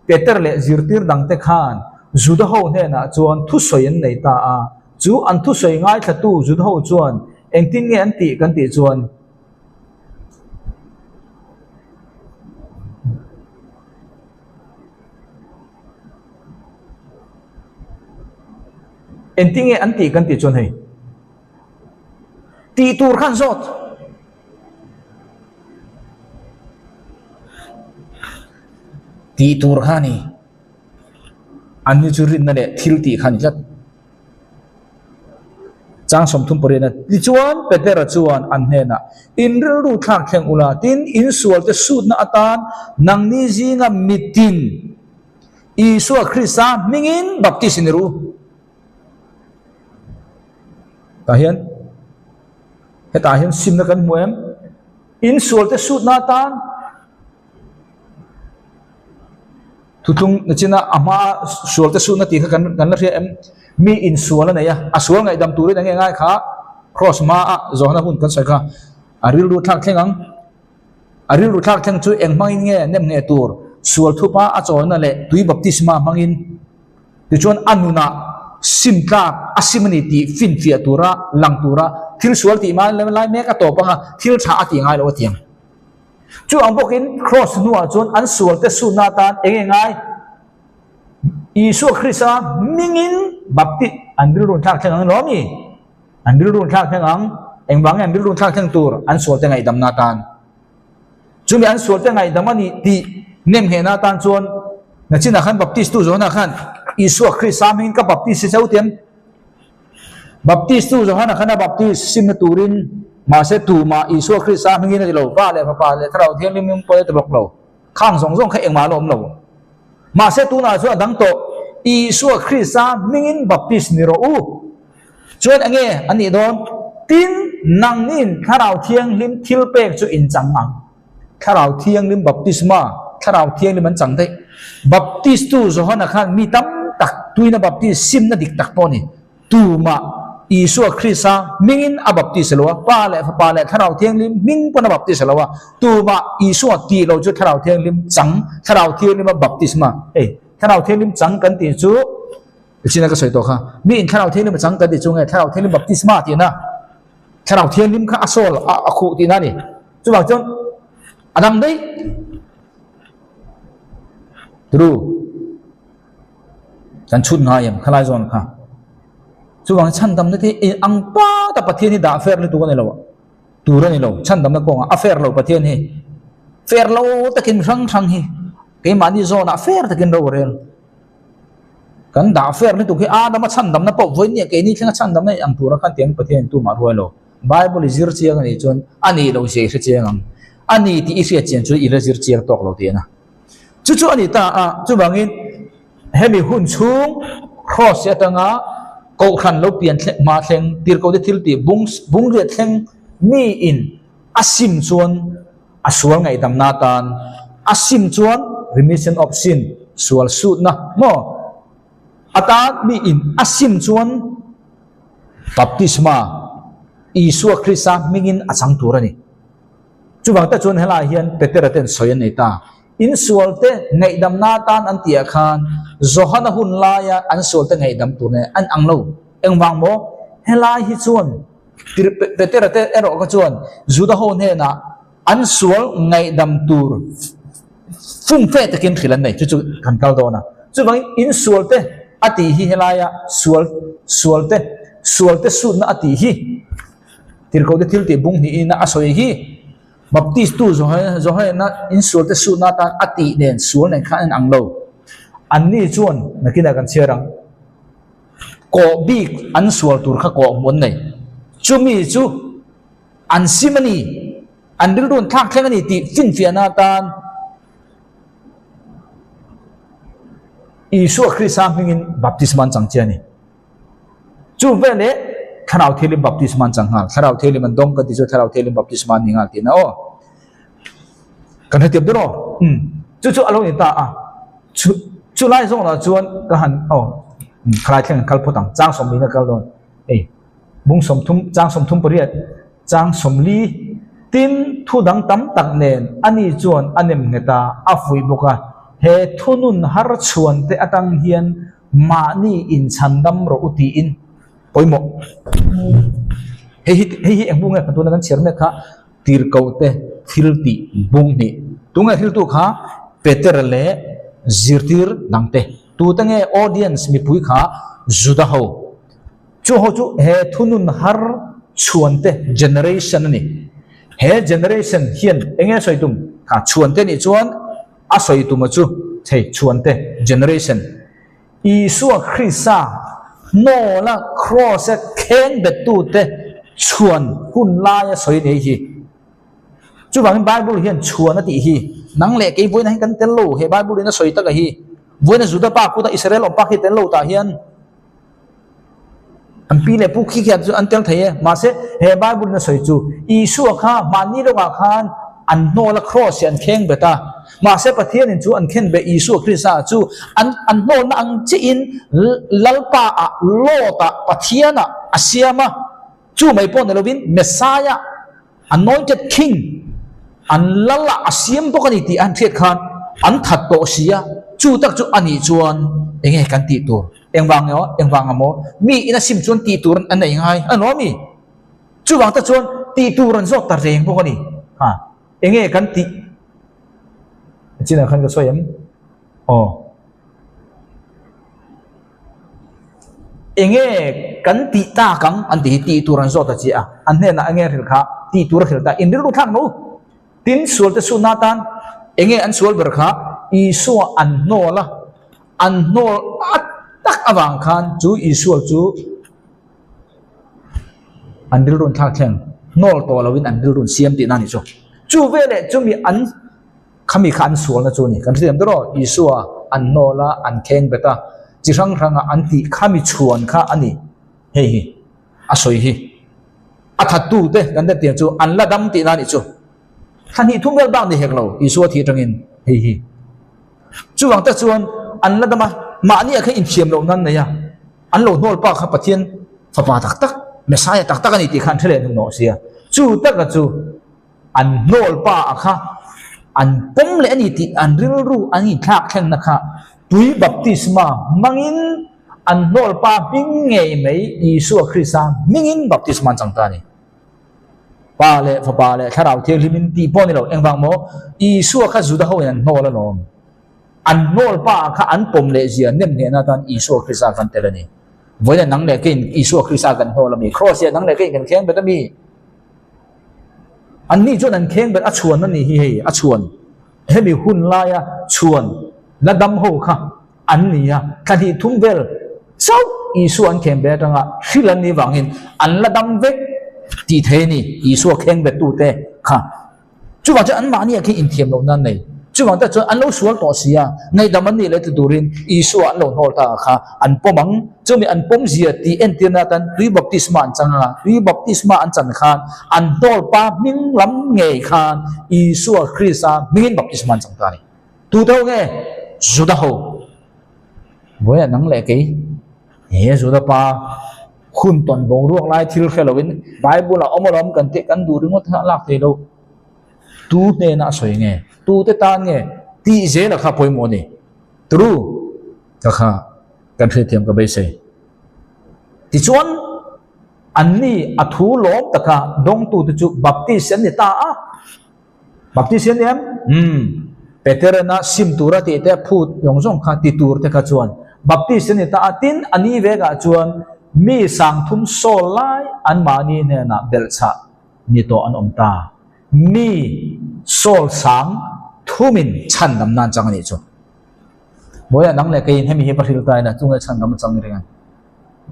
Speaker 1: Peter leh zirtir dangte khan Juda ho hnenah chuan thusawi an nei ta a. Chu an thusawi ngaithlatu Juda ho chuan engtin nge an tih kan tih chuan, Engtin nge an tih kan tih chuan hei tih tur khan zawt. Tih tur kha a ni. Anni chu rinna leh thil tih kha a ni tlat. Chang 30 pariatna tichuan Petera chuan an hnenah, In rilru thlak thleng ula, tin insualte sutna atan nangni zinga mitin Isua Krista hmingin baptis in i ru. Tah hian hetah hian simna kan hmu em? Insualte sutna atan. Thuthlung nachina a hma sual te suhna tih kha kan kan la hria em? Mi insual a nei a, a sual ngaihdam turin enge ngai kha Kraws hma a zawhna hun kan sawi kha a rilru thlak thleng ang. A rilru thlak thleng chu eng hmangin nge nem ngheh tur sual thupa a chawlna leh tui baptisma hmangin tichuan a nunah sim tlak a sim a ni tih finfiah tura lang tura thil sual tih mai lai mek a tawp anga thil tha a tih ngai loh a tiang. Chu ang bawkin Kraws hnuah chuan an sualte sutna atan eng nge ngai? Isua Krista hmingin bapti an rilru thlak thleng ang lawm ni? An rilru thlak thleng ang. Engvang nge an rilru thlak thleng tur? An sualte ngaihdamna atan. Chumi an sualte ngaihdam a nih tih nemnghehna atan chuan nachinah khan Baptistu Johana khan Isua Krista hmingin ka baptis hi chauh tiam. Baptistu Johana khan a baptis simna turin mahse tumah Isua Krista hmingin a ti lo, Pa leh Fapa leh Thlarau Thianghlim hming pawh a ti bawk lo. Khang zawng zawng kha engmah a la awm lo. Mahse tunah chuan a dang tawh, Isua Krista hmingin baptis ni rawh u. Chuan enge a nih dawn? Tin, nangnin Thlarau Thianghlim thil pek chu in chang ang. Thlarau Thianghlim baptisma, Thlarau Thianghlim an chang daih. Baptistu Johana khan mi tam tak tuina baptis simna dik tak pawh a ni. Tumah Isua Krista hmingin a baptis lo a, Pa leh Fapa leh Thlarau Thianghlim hming pawn a baptis lo a, tumah Isua tih lo chu Thlarau Thianghlim chang, Thlarau Thianghlima baptisma. Hei, Thlarau Thianghlim chang kan tih chu China ka sawi tawh kha, mi in Thlarau Thianghlim a chang kan tih chu nge Thlarau Thianghlim baptisma tihna, Thlarau Thianghlim kha a sawl a khuh tihna a ni. Chuvang chuan a dang daih. True. Kan chhut ngai em khalai zawn kha. Chuvang chhandamna te in ang pat a Pathian hi dah fair lutuk a ni lo a. Tur a ni lo. Chhandamna kawngah a fair lo Pathian hi. Fair lo takin hrang hrang hi keimahni zawnah fair takin ro a rel. Kan dah fair lutuk hi Adama chhandamna pawh vawiin nia keini thlenga chhandamna in ang tura khan tiang Pathian in tumah ruai lo. Bible i zir chiang a nih chuan a nih loh zia i hre chiang ang. A ni tih i hriat chian chu i la zir chiang tawk lo tihna. Chu chu a ni ta a, chuvangin hemi hun chhung Kraws hi atanga Kohhran lo pian thleng hma thleng, tirhkohte thil tih bung bungriat thleng miin a sim chuan a sual ngaihdamna atan a sim chuan remission of sin, sual sutna maw atan miin a sim chuan baptisma Isua Krista hmingin a chang tur a ni. Chuvang te chuan helaiah hian Petera ten sawi an nei ta. In sualte ngaihdamna atan an tihah khan Johana hun laia an sualte ngaihdam tur nen an ang lo. Engvang maw? Helai hi chuan Petera te erawh kha chuan Juda ho hnenah an sual ngaihdam tur fumfe takin hrilh an nei. Chu chu kan kal dawn a. Chuvangin in sualte a tih hi helaia sual sualte sualte sutna a tih hi Tirhkohte thil tih bung hnihin a sawi hi Baptistu Johana insualte sutna atan a tih nen sual nen khan a inang lo. Anni chuan nakinah kan chhiar ang. Kawh bik an sual tur kha kawh hmuh an nei. Chumi chu an sim a ni, an rilru an thlak thleng a ni tih finfiahna atan Isua Krista hmingin baptisma an chang che a ni. Chu veleh Thlarau Thianghlim baptisma an chang nghal. Thlarau Thianghlim an dawng kan ti chu Thlarau Thianghlim baptisma an ni nghal tihna aw. Kan hre tiam dawn aw. Umm chu chu a lo ni ta a. Chu chu lai zawnah chuan ka han aw khalai thleng an kal phawt ang. Chang sawmli na kal dawn. Hei bung sawmthum chang sawmthum pariat chang sawmli tin thu dang tam tak nen ani chuan a nem nghet a, a fuih bawk a. He thunun har chhuan te atang hian Mahni inchhandam rawh u tiin pawimawh. Hei hi hei hi eng bung nge kan tuna kan chhiar mek kha tirhkohte thil tih bung hnih. Tunge hriltu kha Peter leh zirtir dangte. Tute nge audience mipui kha Juda ho. Chu ho chu he thunun har chhuante generation a ni. He generation hian enge sawi tum kha chhuante nih chuan A sawi tuma chu thei chhuante generation Isua Krista hnawla kraws-a kheng bettute chhuan hun laia sawi nei hi. Chuvangin Bible hian chhuan a tih hi nang leh kei vawiin ah hian kan tel lo, he Bible in a sawi taka hi vawiin a Juda pa kut a Israel awm pa khi tel lo tah hian an pi leh pu khi khian chu an tel thei e. Mahse he Bible in a sawi chu Isua kha hmanni lawkah khan. an hnawl a, Kraws hi an kheng bet a. Mahse Pathianin chu an khen beh Isua Krista chu an an hnawlna ang chiahin Lalpa ah, Lord ah, Pathian ah a siam a. Chu mai pawh ni lovin Messiah, Anointed King, an lal ah a siam bawk a ni tih an hriat khan an that tawh si a. Chu tak chu a nih chuan enge kan tih tur? Engvang nge aw? Engvang amaw? Mi in a sim chuan tih tur an nei ngai a nuam mi? Chuvang te chuan tih tur an zawt ta reng bawk a ni. Ha, enge kan tih? Chinah khan ka sawi em? Aw. Enge kan tih tak ang an tih hi tih tur an zawt ta chiah a. An hnenah enge hrilh kha tih tur a hrilh ta. In rilru thlak no. Tin sual te chhunna atan enge an sual ber kha Isua an hnawl a, an hnawl a tak avang khan chu Isua chu An rilrun thlak thleng hnawl tawh loin an rilrun siam tihna a ni chu. Chu veleh chumi an khami kha an sualna chu a ni. Kan hrethiam tawh rawh, Isua an hnawl a, an kheng bet a, chi hrang hranga an tih khami chhuan kha a ni. Hei hi a sawi hi. A thattute kan den tiang chu an la dam tihna a nih chu. Thla hnih thum vel bak ni hek lo Isua thih atangin hei hi. Chuvang tak chuan an la dam a, mahni ah khan inthiam loh nan nei a. An lo hnawl pa kha Pathian fapa tak tak, Messiah tak tak a ni tih kha an hre leh hnu nawh sia. Chu taka chu an hnawl pa a kha an pawm leh a ni tih an rilru an inthlak thlengna kha tui baptisma hmangin an hnawl pa hming ngei mai Isua Krista hmingin baptisma an chang ta a ni. Pa leh Fapa leh Thlarau Thianghlimin tih pawh a ni lo. Engvang maw? Isua kha Juda hoin an hnawl alawm. An hnawl pa kha an pawm leh zia nem hnehna atan Isua Krista kan tel a ni. Vawiin nang leh keiin Isua Krista kan hnawl a mi? Kraws hian nang leh keiin kan kheng bet a mi? Anni chuan an kheng bet a chhuan a ni hi hei, a chhuan. Hemi hun laia chhuan la dam ho kha an ni a, thla hnih thum vel chauh Isua an kheng bet atanga hril an nih vangin an la dam vek tih thei a ni, Isua kheng bettute kha. Chuvang chuan anmahni ah khian inthiam loh nan nei. Chuvang tak chuan an lo sual tawh si a, ngaihdam an nih leh ti turin Isua an lo hnawl ta kha an pawm ang. Chumi an pawm zia tih entirna atan tui baptisma an chang a, tui baptisma an chan khan an hnawl pa hming lam ngei khan Isua Krista hmingin baptisma an chang ta a ni. Tute ho nge? Juda ho. Vawiah nang leh kei he Juda pa hun tawn boruak lai thil hre loin Bible ah awm alawm kan tih kan duh ringawt kha a lak thei lo. Tu hnena a sawi nge? Tute tan nge? Tih zela kha pawimawh a ni. True ka kha kan hriatthiam ka beisei. Tichuan anni a thu lawm taka dawngtute chu Baptist an ni ta a. Baptist hian em? Umm. Peterana sim tura tih te phut zawng zawng kha ti tur te kha chuan Baptist an ni ta a, tin a ni vekah chuan mi sangthum sawl lai anmahni hnenah belhchhah ni tawh an awm ta. Mi sawl sang thumin chhandam nan chang a nih chu. Bawiah nang leh keiin hemi hi va hrilh ta ila chunge chhandam a chang ni reng a.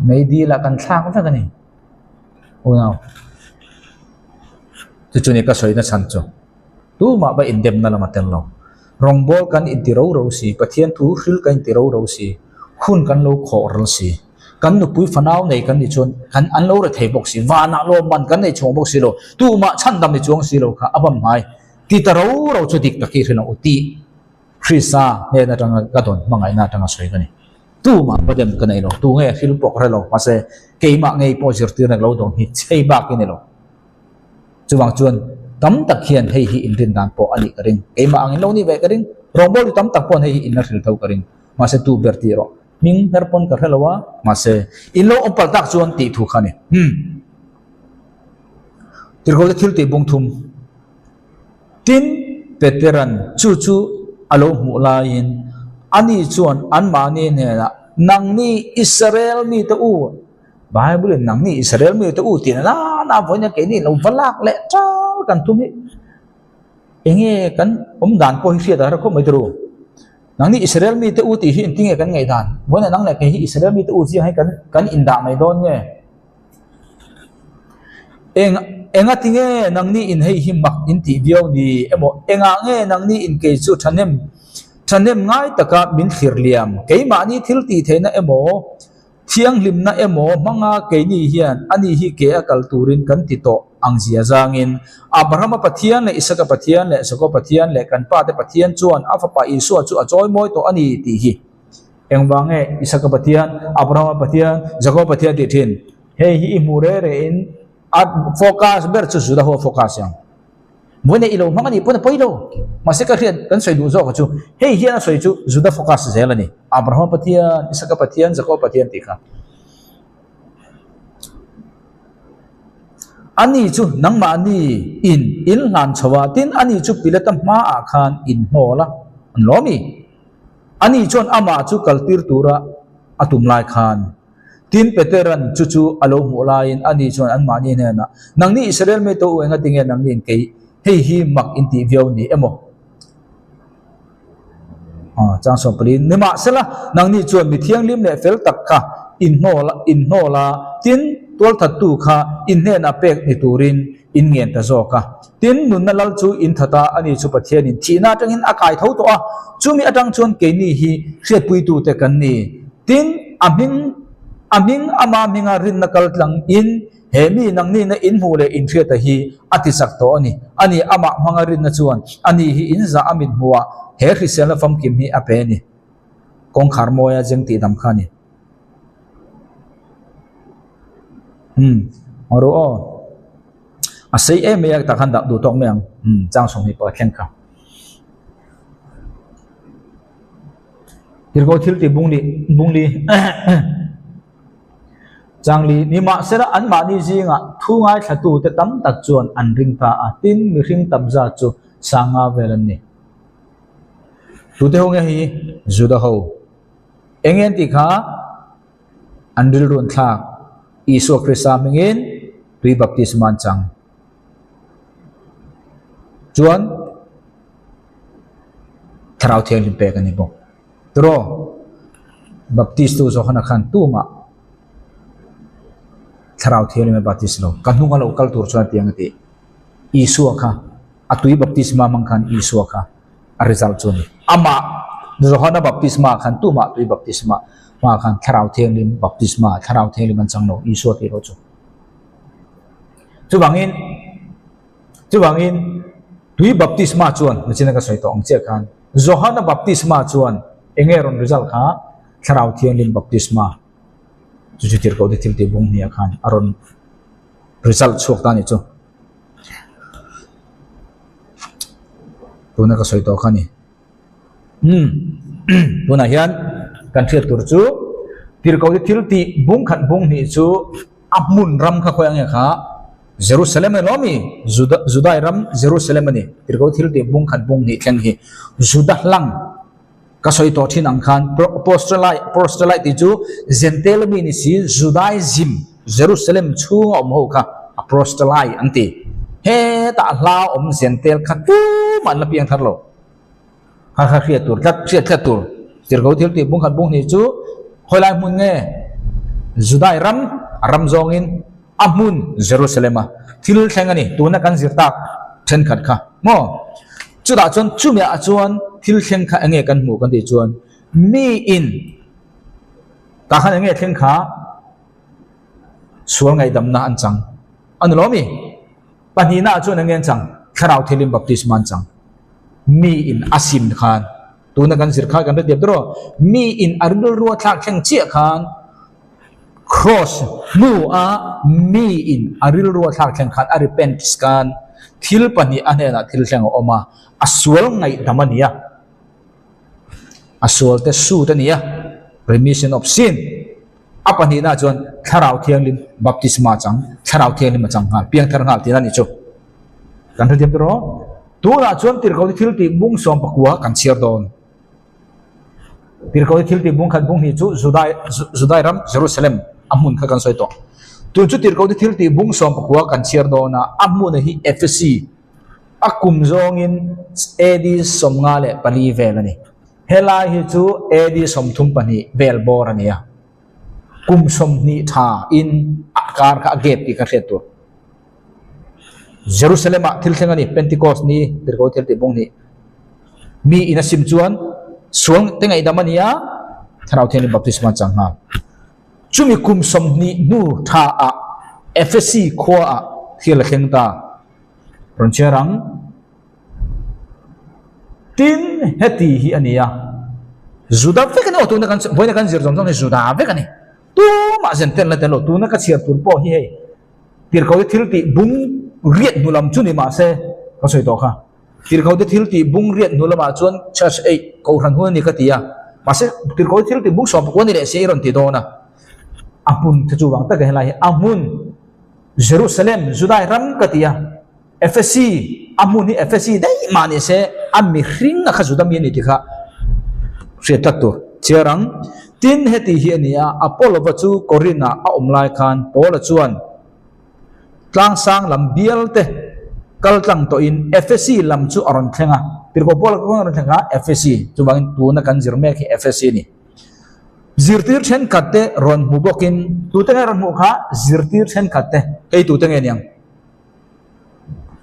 Speaker 1: Meidil ah kan thlak vek a ni. Unau. Chu chu ni ka sawina chhan chu tumah va indemna lam a tel lo. Rawngbâwl kan inti ro ro si, Pathian thu hril kan inti ro ro si, hun kan lo khawh ral si, kan nupui fanau nei kan nih chuan kan an lo re thei bawk si, vanah lawmman kan nei chhuang bawk si lo, tumah chhandam ni chuang si lo kha a bam hnai ti ta ro ro chu dik tak hi hrilh ang u tih Krista hnen atanga ka dawn hmangaihna atanga sawi ka ni. Tumah va dem ka nei lo, tu nge hril pawh ka hre lo, mahse keimah ngei pawh zirtirna ka lo dawn hi chei bak hi ni lo. Chuvang chuan tam tak hian hei hi inrin dan pawh a nih ka ring. Keimah angin lo nih ve ka ring. Rawngbawltu tam tak paw'n hei hi in la hril tho ka ring. Mahse tu ber tih erawh hming her pawn ka hre lo a, mahse in lo awm palh tak chuan tih thu kha a ni. Umm. Tirhkohte thil tih bung thum. Tin, Petera'n chu chu a lo hmuh laiin ani chuan anmahni hnenah, Nangni Israel mite u, Bible-in nangni Israel mite u tih na na vawiin a keini lo va lak leh ṭal kan tum hi enge kan awm dan pawh hi hriat a har khawp mai turu. Nangni Israel mite u tih hi engtinge kan ngaihdan? Vawiin a nang leh kei hi Israel mite u chiang hi kan kan indah mai dawn nge? Eng enga tinge nangni in hei hi mak in tih viau ni emaw engah nge nangni in kei chu thahnem thahnem ngai taka min thlir liam keimahni thil tih theihna emaw thianghlimna emaw hmanga keini hian ani hi ke a kal turin kan ti tawh. ang zia zangin, Abrahama Pathian leh Isaka Pathian leh Jakoba Pathian leh kan pate Pathian chuan a fapa Isua chu a chawimawi tawh a ni tih hi. Engvang nge Isaka Pathian, Abrahama Pathian, Jakoba Pathian tih thin? Hei hi i hmuh reh rehin a focus ber chu Juda ho a focus ang. Vawiin i lo hmang a nih pawn a pawi lo. Mahse ka hriat kan sawi duh zawk chu hei hian a sawi chu Juda focus zel a ni. Abrahama Pathian, Isaka Pathian, Jakoba Pathian tih kha. Ani chu nangmahni in in hlan chho a, tin ani chu Pilata hmaah khan in hnawl a, an lawm i. Ani chuan amah chu kaltir tura a tum lai khan. Tin, Petera'n chu chu a lo hmuh laiin ani chuan anmahni hnenah, Nangni Israel mite u, engatinge nangni'n kei hei hi mak in tih viau ni emaw? Chang sawm pali, Nimahsela, nangni chuan mi thianghlim leh fel tak kha in hnawl in hnawl a, tin, tualthattu kha in hnenah pek ni turin in ngen ta zawk a. Tin, nunna lal chu in that a, ani chu Pathianin thihna atangin a kai tho tawh a, chumi atang chuan keini hi hriatpuitute kan ni. Tin, a hming, a hming ama hminga rinna kal tlang in he mi nangnihna in hmuh leh in hriata hi a ti chak tawh a ni. Ani amah hmanga rinna chuan ani hi in zah a mit hmuhah he hriselna famkim hi a pe a ni. Kawngkhar mawia zeng tih dam kha a ni. Umm, ru aw. A sei em mai a tah khan dah duh tawk mai ang. Umm, chang 20 pawh a thleng kha. Tirhkoh thil tih bung lih bung li Changli nimahsela anmahni zingah thu ngaithlatute tam tak chuan an ring ta a, tin mihring tam zat chu sanga vel an ni. Tute ho nge hi Juda ho? Eng nge an tih kha? An rilru an thlak. Isua Krista hmingin tui baptisma an chang. Chuan Thlarau Thianghlim pek a ni bawk. Tiraw, Baptistu Johana khan tumah Thlarau Thianghlim a baptist lo. Ka hnung a lo kal tur chuan tiang a ti. Isua kha, a tui baptisma hmang khan Isua kha a result chu a ni. Amah Johana baptisma khan tumah tui baptisma hma khan Thlarau Thianghlim baptisma, Thlarau Thianghlim an chang lo, Isua tih loh chu. Chuvangin, Chuvangin, tui baptisma chuan, nachina ka sawi tawh ang chiah khan, Johana baptisma chuan eng nge rawn result kha? Thlarau Thianghlim baptisma chu chu tirhkoh te thil tih bung hniah khan a rawn result chhuak ta a nih chu. Tuna ka sawi tawh kha a ni. Umm, tunah hian kan hriat tur chu tirhkoh te thil tih bung khat bung hnih chu a hmun ram kha khawi ang nge kha Jerusalem a ni lo mi? Juda Judai ram Jerusalem a ni. Tirhkoh thil tih bung khat bung hnih thleng hi Juda hlang ka sawi tawh thin ang khan Proselyte Proselyte tih chu Gentile mi ni si Judaism Jerusalem chhunga awm ho kha a Proselyte an ti. Hetah hla awm Gentile kha tumah an la piang thar lo. Kha kha hriat tur tlat, hriat tlat tur. Tirhkoh thil tih bung khat bung hnih chu khawi lai hmun nge? Judai ram, a ram zawngin a hmun Jerusalem a thil thleng a ni. Tuna kan zir tak thenkhat kha maw? Chutah chuan chumiah chuan thil thleng kha enge kan hmuh kan tih chuan miin tah khan enge thleng kha sual ngaihdamna an chang a ni lo mi? Pahnihnaah chuan enge an chang? Thlarau thilin baptisma an chang. Mi in a sim khan, tuna kan zir kha kan hre tep tawh, mi in a rilru a thlak thleng chiah khan cross hnu a mi in a rilru a thlak thleng khan a repent khan thil pahnih a hnenah thil thleng a awm a, a sual ngaihdam a ni a, a sual te sut a ni a, remission of sin. A pahnihna chuan Thlarau Thianghlim baptisma chang, Thlarau Thianghlim a chang nghal, piangthar nghal tihna a nih chu. Kan hrethiam tur aw. Tunah chuan Tirhkohte thil tih bung sawm pakua kan chhiar dawn. Tirhkohte thil tih bung khat bung hnih chu Judai, Judai ram Jerusalem a hmun kha kan sawi tawh. Tun chu Tirhkohte thil tih bung sawm pakua kan chhiar dawn a, a hmuna hi Ephesi a kum zawngin AD 54 vel a ni. Helai hi chu AD 32 vel bawr a ni a, kum 20 tha in a kar kha a gap tih kha hriat tur. Jerusalem ah thil thleng a ni, Pentecost ni, tirhkoh thil tih bawng ni. Mi in a sim chuan sual te ngaihdam a ni a, Thlarau Thianghlim baptisma chang nghal. Chumi kum 20 hnu tha ah Ephesi khua ah. Thil a thleng ta. Rawn chhiar ang. Tin, heti hi a ni a, Juda vek a ni aw, tuna kan vawiina kan zir zawng zawng hi Juda vek a ni. Tumah zen tel la tel lo, tuna ka chhiar tur pawh hi hei Tirhkote thil tih bung riat hnu lam chu ni mah se, ka sawi tawh kha. Tirhkote thil tih bung riat hnu lamah chuan church eih kohhran hun a ni ka ti a, mahse Tirhkote thil tih bung sawm pakua ni leh se i rawn ti dawn a. A hmun te chuvang taka helai hi a hmun Jerusalem, Judai ram ka ti a, Efesi, a hmun hi Efesi daih mah ni se a mihring a kha Juda mi a ni tih kha hriat tlat tur. Chhiar ang. Tin, heti hi a ni a, Apollova chu Korinth-ah a awm lai khan Paula chuan tlangsang lam bial te kal tlang tawhin Efesi lam chu a rawn thleng a. Tirhkoh Paula kha a rawn thleng a, Efesi, chuvangin tuna kan zir mek hi Efesi a ni. Zirtir thenkhat te rawn hmu bawkin, tute nge rawn hmuh kha? Zirtir thenkhat te. Hei tute nge niang?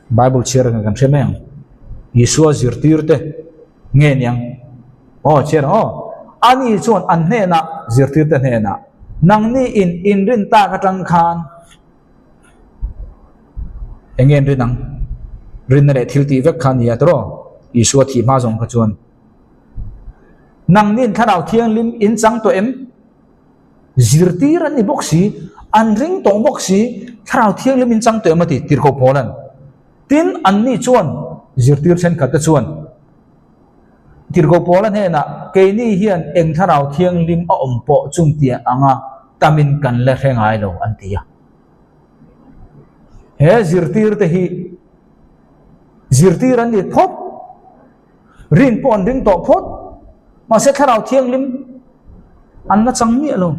Speaker 1: Bible chhiar ang kan hre mai ang. Isua zirtir te nge niang? Aw chhiar ang aw. Ani chuan an hnenah zirtir te hnenah nangni in inrin tak atang khan eng nge an rin ang? Rinna leh thil tih vek kha a ni a tawrh. Isua thih hma zawng kha chuan nangni in thlarau thianghlim in chang tawh em? Zirtir an ni bawk si, an ring tawh bawk si, Thlarau Thianghlim in chang tawh em a ti, Tirhkoh Paula'n. Tin, anni chuan, zirtir thenkhat te chuan, Tirhkoh Paula hnenah, Keini hian eng Thlarau Thianghlim a awm pawh chung tiang anga tamin kan la hre ngai lo, an ti a. He zirtir te hi zirtir an ni phawt. Rin pawh an ring tawh phawt, mahse Thlarau Thianghlim an la chang miah lo.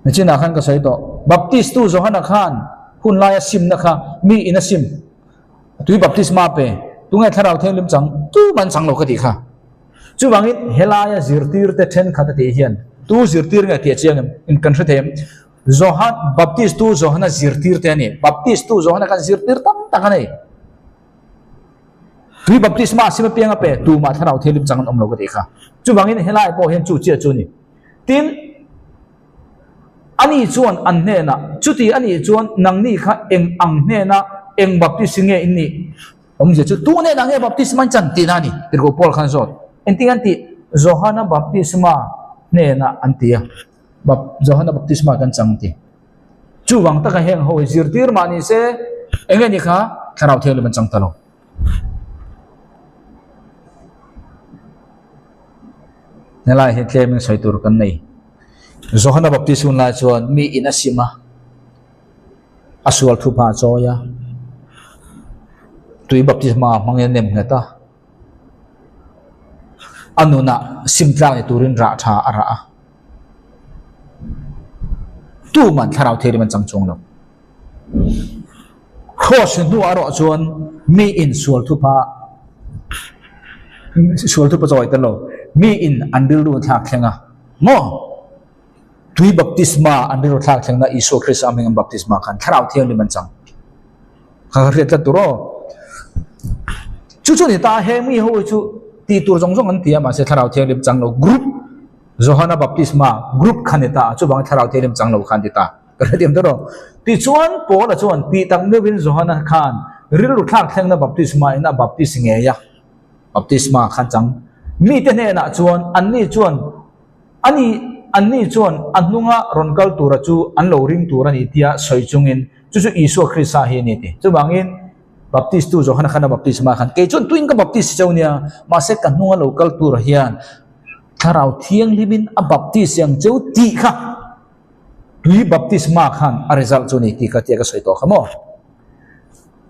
Speaker 1: Nichinah khan ka sawi tawh, Baptistu Johana khan hun laia simna kha mi in a sim, tui baptisma pe, tunge Thlarau Thianghlim chang, tumah an chang lo ka tih kha. Chuvangin helaia zirtirte thenkhat a tih hian tu zirtir nge tih a chiang em? In kan hre thei em? Johan, Baptistu Johana zirtirte a ni. Baptistu Johana khan zirtir tam tak a nei. Tui baptisma sim apiang a pe tumah thlarau thianghlim chang an awm lo ka tih kha. Chuvangin helai pawh hian chu chiah chu a ni. Tin, ani chuan an hnenah, Chuti a nih chuan nangni kha eng ang hnena eng baptist nge in nih? Awmzia chu tu hnenah nge baptisma in chan tihna a ni? Tirhkoh Paul khan zawt. Engtin an tih? Johana baptisma hnenah an ti a. Johana baptisma kan chang ti. Chuvang taka heng ho hi zirtir mah ni se, eng nge ni kha Thlarau Thianghlim an chang ta lo. Helai hi tlemin sawi tur kan nei. Johana Baptist hun lai chuan mi in a sim a, a sual thupa a chawi a, tui baptisma hmangin a nem nghet a, a nunah sim tlak ni turin rah tha a rah a. Tuman thlarau thianghlim an chang chuang lo. Cross hnuah erawh chuan mi in sual thupa sual thupa chawi tel lo. Mi in an rilru thlak thleng a maw? Tui baptisma an rilru thlak thleng na Isua Krista hming an baptisma khan thlarau thianghlim an chang. Kha kha hriat tlat tur aw. Chu chu ni ta heng mi ho hi chu tih tur zawng zawng an ti a mahse thlarau thianghlim chang lo group Johana baptisma group kha ni ta a chuvangin thlarau thianghlim chang lo kha an ti ta. Ka hrethiam tawh rawh. Tichuan Paula chuan tih tak meuhin Johana khan rilru thlak thlengna baptisma in a baptis ngei a, baptisma khan chang mite hnenah chuan anni chuan ani anni chuan a hnunga rawn kal tura chu an lo ring tur a ni tia sawi chungin chu chu Isua Krista hi a ni ti. Chuvangin Baptistu Johana khan a baptisma khan kei chuan tuin ka baptis cheu nia mahse ka hnunga lo kal tura hian Thlarau Thianghlimin a baptis ang cheu tih kha tui baptisma khan a result chu a ni tih kha tia ka sawi tawh kha maw.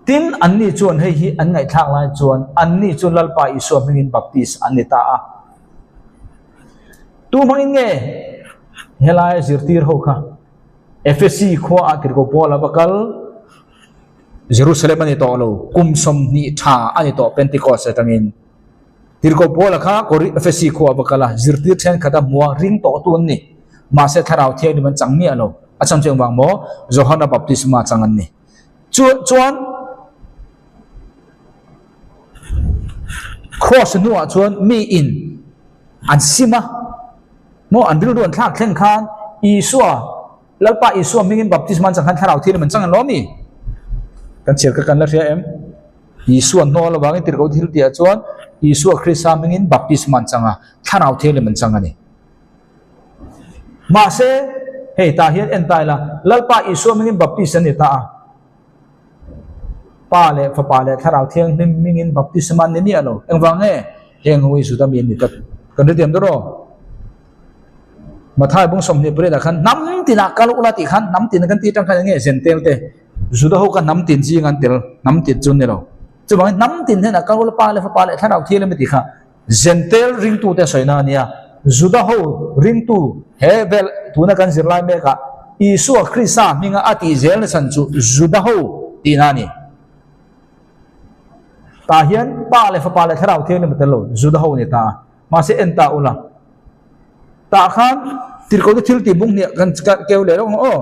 Speaker 1: Tin, anni chuan hei hi an ngaihthlak lai chuan anni chu Lalpa Isua hmingin baptis an ni ta a. Tu hmangin nge helai zirtir ho kha Efesi khuaah Tirhkoh Paul a va kal? Jerusalem a ni tawh lo, kum 20 tha a ni tawh Pentecost atangin. Tirhkoh Paula kha Efesi khua a va kal a, zirtir thenkhat a hmu a, ring tawhtu an ni. Mahse Thlarau Thianghlim an chang miah lo. A chhan chu engvang maw? Johana baptisma chang an ni. Chu chuan Kraws hnuah chuan mi in an sim a, maw an rilru an thlak thleng khan Isua, Lalpa Isua hmingin baptisma an chang khan Thlarau Thianghlim an chang an lo a mi? Kan chhiar kha kan la hria em? Isua hnawl avangin tirhkoh thil tihah chuan Isua Krista hmingin baptisma an chang a, Thlarau Thianghlim an chang a ni. Mahse, hei tah hian en ta ila, Lalpa Isua hmingin baptis an ni ta a. Pa leh Fapa leh Thlarau Thianghlim hmingin baptisma an ni miah lo. Engvang nge? Heng ho hi Juda mi an ni tlat. Kan hrethiam dawn aw. Mathai bung 28 ah khan hnam tinah kal ula tih khan hnam tin kan tih atang khan eng nge Zentel te Juda ho kha hnam tin zing an tel hnam tin chu an ni lo. Chuvangin hnam tin hnenah kal ula Pa leh Fapa leh Thlarau Thianghlim a tih kha Zentel ringtute sawina a nia. Juda ho ringtu he vel tuna kan zirlai mekah Isua Krista hminga a tih zelna chhan chu Juda ho tihna a ni. Tah hian Pa leh Fapa leh Thlarau Thianghlim a tel lo, Juda ho a ni ta a. Mahse en ta ula. Tah khan tirhkohte thil tih bung hniah kan keu leh reuh ang aw.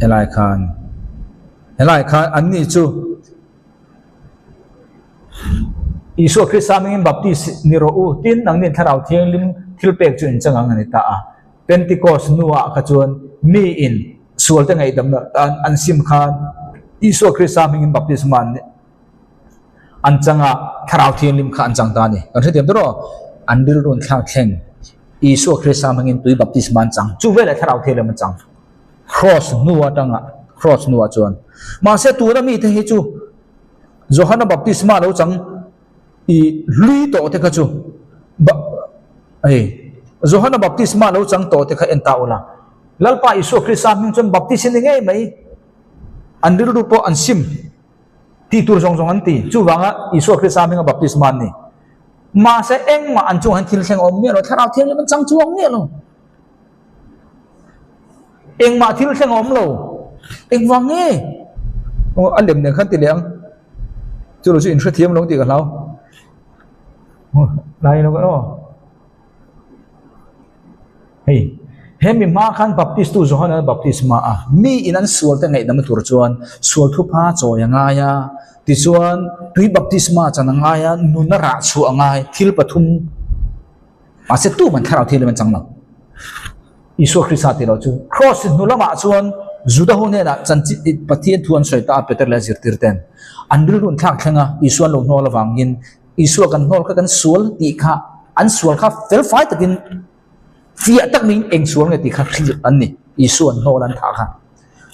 Speaker 1: Helai khan helai khan an ni chu Isua Krista hmingin baptis ni rawh u tin nangni Thlarau Thianghlim thil pek chu in chang ang a ni ta a. Pentecost hnuah kha chuan mi in sual te ngaihdamna tan an sim khan Isua Krista hmingin baptisma an ni. An chang a, Thlarau Thianghlim kha an chang ta a ni. Kan hrethiam tawh rawh. An rilru an thlak thleng. Isua Krista hmangin tui baptisma an chang. Chu veleh Thlarau Thianghlim an chang. Cross hnu atanga, cross hnuah chuan. Mahse tuna mite hi chu Johana baptisma lo chang i hlui tawh te kha chu ba hei Johana baptisma lo chang tawh te kha en ta ula. Lalpa Isua Krista hming chuan baptis ni ngei mai. An rilru pawh an sim. Tih tur zawng zawng an ti. Chuvanga Isua Krista hminga baptisma an ni. Mahse engmah an chungah hian thil thleng a awm miah lo, Thlarau Thianghlim an chang chuang miah lo. Engmah thil thleng a awm lo. Engvang nge? Aw a lem nen khan ti leh ang. Chu lo chu in hrethiam lo ang tih ka hlau. Lai lo aw. Hei, he mi hma khan Baptist tu Johana a baptisma a, mi in an sual te ngaihdamna tur chuan sual thupha chawi a ngai a, tichuan tui baptisma chan a ngai a, nuna rah chhuah a ngai, thil pathum mahse tuman thlarau thianghlim an chang lo. Isua Krista tih loh chu Cross hnu lamah chuan Juda ho hnenah chanchin Pathian thu an sawi ta a Peter leh a zirtir ten an rilru an thlak thleng a, Isua an lo hnawl avangin Isua kan hnawl kha kan sual tih kha an sual kha fel fai takin fiah tak niin eng sual nge tih kha hrilh an ni. Isua an hnawl an thah kha.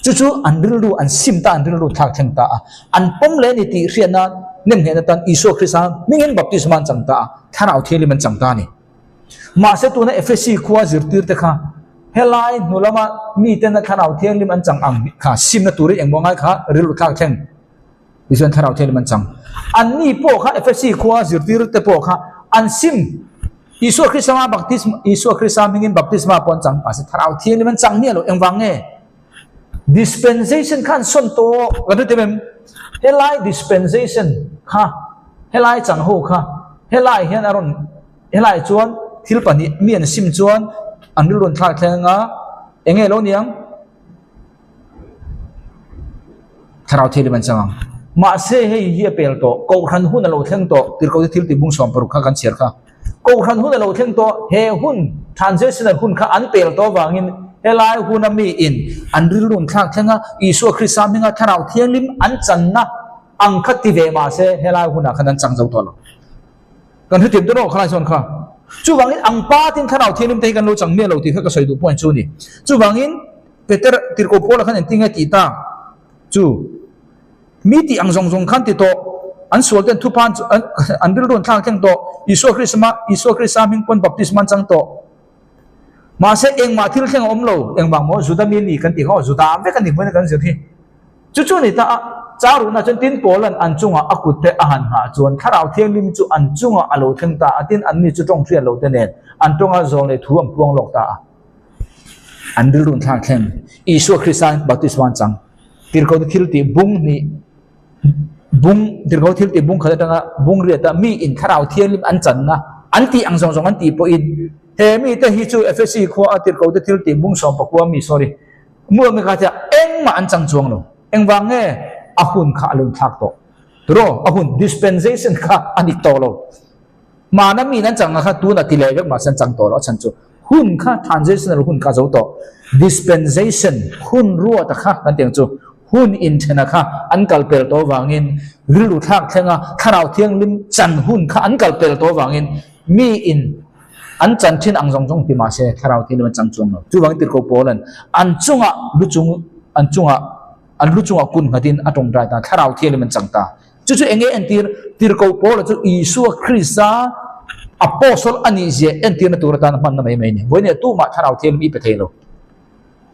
Speaker 1: Chu chu an rilru an sim ta an rilru thlak thleng ta a. An pawm leh a ni tih hriatna nem nghehna tan Isua Krista hmingin baptisma an chang ta a, Thlarau Thianghlim an chang ta a ni. Mahse tuna Efesi khua zirtir te kha helai hnu lama miten a Thlarau Thianghlim an chang ang kha simna turin engmaw ngai kha rilru thlak thleng. Tichuan Thlarau Thianghlim an chang. Anni pawh kha Efesi khua zirtir te pawh kha an sim. Isua Krista baptisma Isua Krista hmingin baptisma pawh an chang. Mahse Thlarau Thianghlim an chang miah lo. Engvang nge? Dispensation kha an sawn tawh. Kan hre em? Helai dispensation kha helai chang ho kha helai hian a rawn helai chuan thil pahnih mi an sim chuan an rilru an thlak thleng anga eng nge lo niang? Thlarau Thianghlim an chang ang. Mahse hei hi a pel tawh, Kohhran hun a lo thleng tawh, Tirhkohte thil tih bung 60 kha kan chhiar kha. Kohhran hun a lo thleng tawh, he hun transitional hun kha an pel tawh avangin helai huna miin an rilru an thlak thleng a, Isua Krista hminga Thlarau Thianghlim an channa ang kha ti ve mahse helai hunah khan an chang zo tawh lo. Kan hrethiam dawn aw khalai chuan kha. Chuvangin ang pa tin Thlarau Thianghlim te hi kan lo chang miah lo tih kha ka sawi duh point chu a ni. Chuvangin Peter tirhkoh Paula khan engtin nge tih ta chu mi tih ang zawng zawng khan ti tawh an sual ten thuphan chu an rilru an thlak thleng tawh Isua Krista Isua Krista hming pawn baptisma an chang tawh. Mahse engmah thil thleng a awm lo engvang maw Juda mi ni kan tih kha aw Juda vek a ni hmuin kan zir hi. Chu chu a ni ta a, Charuhna chuan tin Paula'n an chungah a kutte a han nghah chuan Thlarau Thianghlim chu an chungah a lo thleng ta a, tin anni chu tawng hriat lote nen an tawnga zawl leh thu an puang lawk ta a. An rilru an thlak thleng. Isua Krista baptisma an chang. Tirhkohte thil tih bung hnih bung tirhkoh thil tih bung khat atanga bung riata mi in Thlarau Thianghlim an channa an tih ang zawng zawng an tih pawhin he mite hi chu Efesi khua a tirhkohte thil tih bung 19 mi sorry Muami kha tia engmah an chang chuang lo. Engvang nge a hun kha a lo inthlak tawh? Turaw, a hun dispensation kha a dik tawh lo. Mahna miin an chang ang kha tuna ti leh vek mahse an chang tawh lo. A chhan chu Hun kha transitional hun kha a zo tawh. Dispensation, hun ruata kha kan tih ang chu, hun inthena kha an kal pel tawh vangin rilru thlak thlenga Thlarau Thianghlim chan hun kha an kal pel tawh vangin mi in an chan thin ang zawng zawng ti mah se Thlarau Thianghlim an chang chuang lo. Chuvangin Tirhkoh Paula'n an chungah lu chung an chungah an lu chungah kun nghatin a tawngtai ta, Thlarau Thianghlim an chang ta. Chu chu enge entir? Tirhkoh Paula chu Isua Krista Apostle a nih zia entirna tur atan a hmanna mai mai a ni. Vawinia tumah Thlarau Thianghlim i pe thei lo.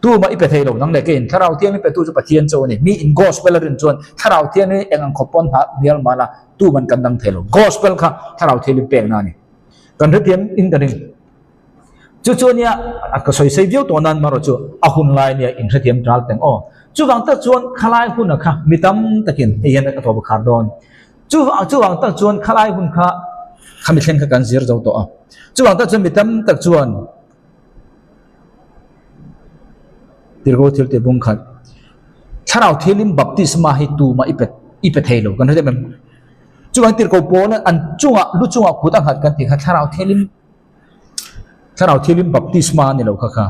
Speaker 1: Tumah i pe thei lo. Nang leh keiin Thlarau Thianghlim petu chu Pathian chauh a ni. Mi in Gospel a rin chuan Thlarau Thianghlim eng ang khawp pawn hna hnial mah la tuman kan dang thei lo. Gospel kha Thlarau Thianghlim pekna a ni. Kan hrethiam in ka ring. Chu chu ania a ka sawi sei viau tawh nan marawh chu a hun lai ania in hrethiam ṭal teng aw. Chuvang tak chuan khalai huna kha mi tam takin hei hian ka tawp a khar dawn. Chuvang chuvang tak chuan khalai hun kha khami thleng kha kan zir zo tawh a. Chuvang tak chuan mi tam tak chuan Tirhkoh thil tih bung khat Thlarau Thianghlim baptisma hi tumah i pe i pe thei lo kan hre em em. Chuvang Tirhkoh Paula'n an chungah lu chungah kut a nghat kan tih kha Thlarau Thianghlim Thlarau Thianghlim baptisma a ni lo kha kha.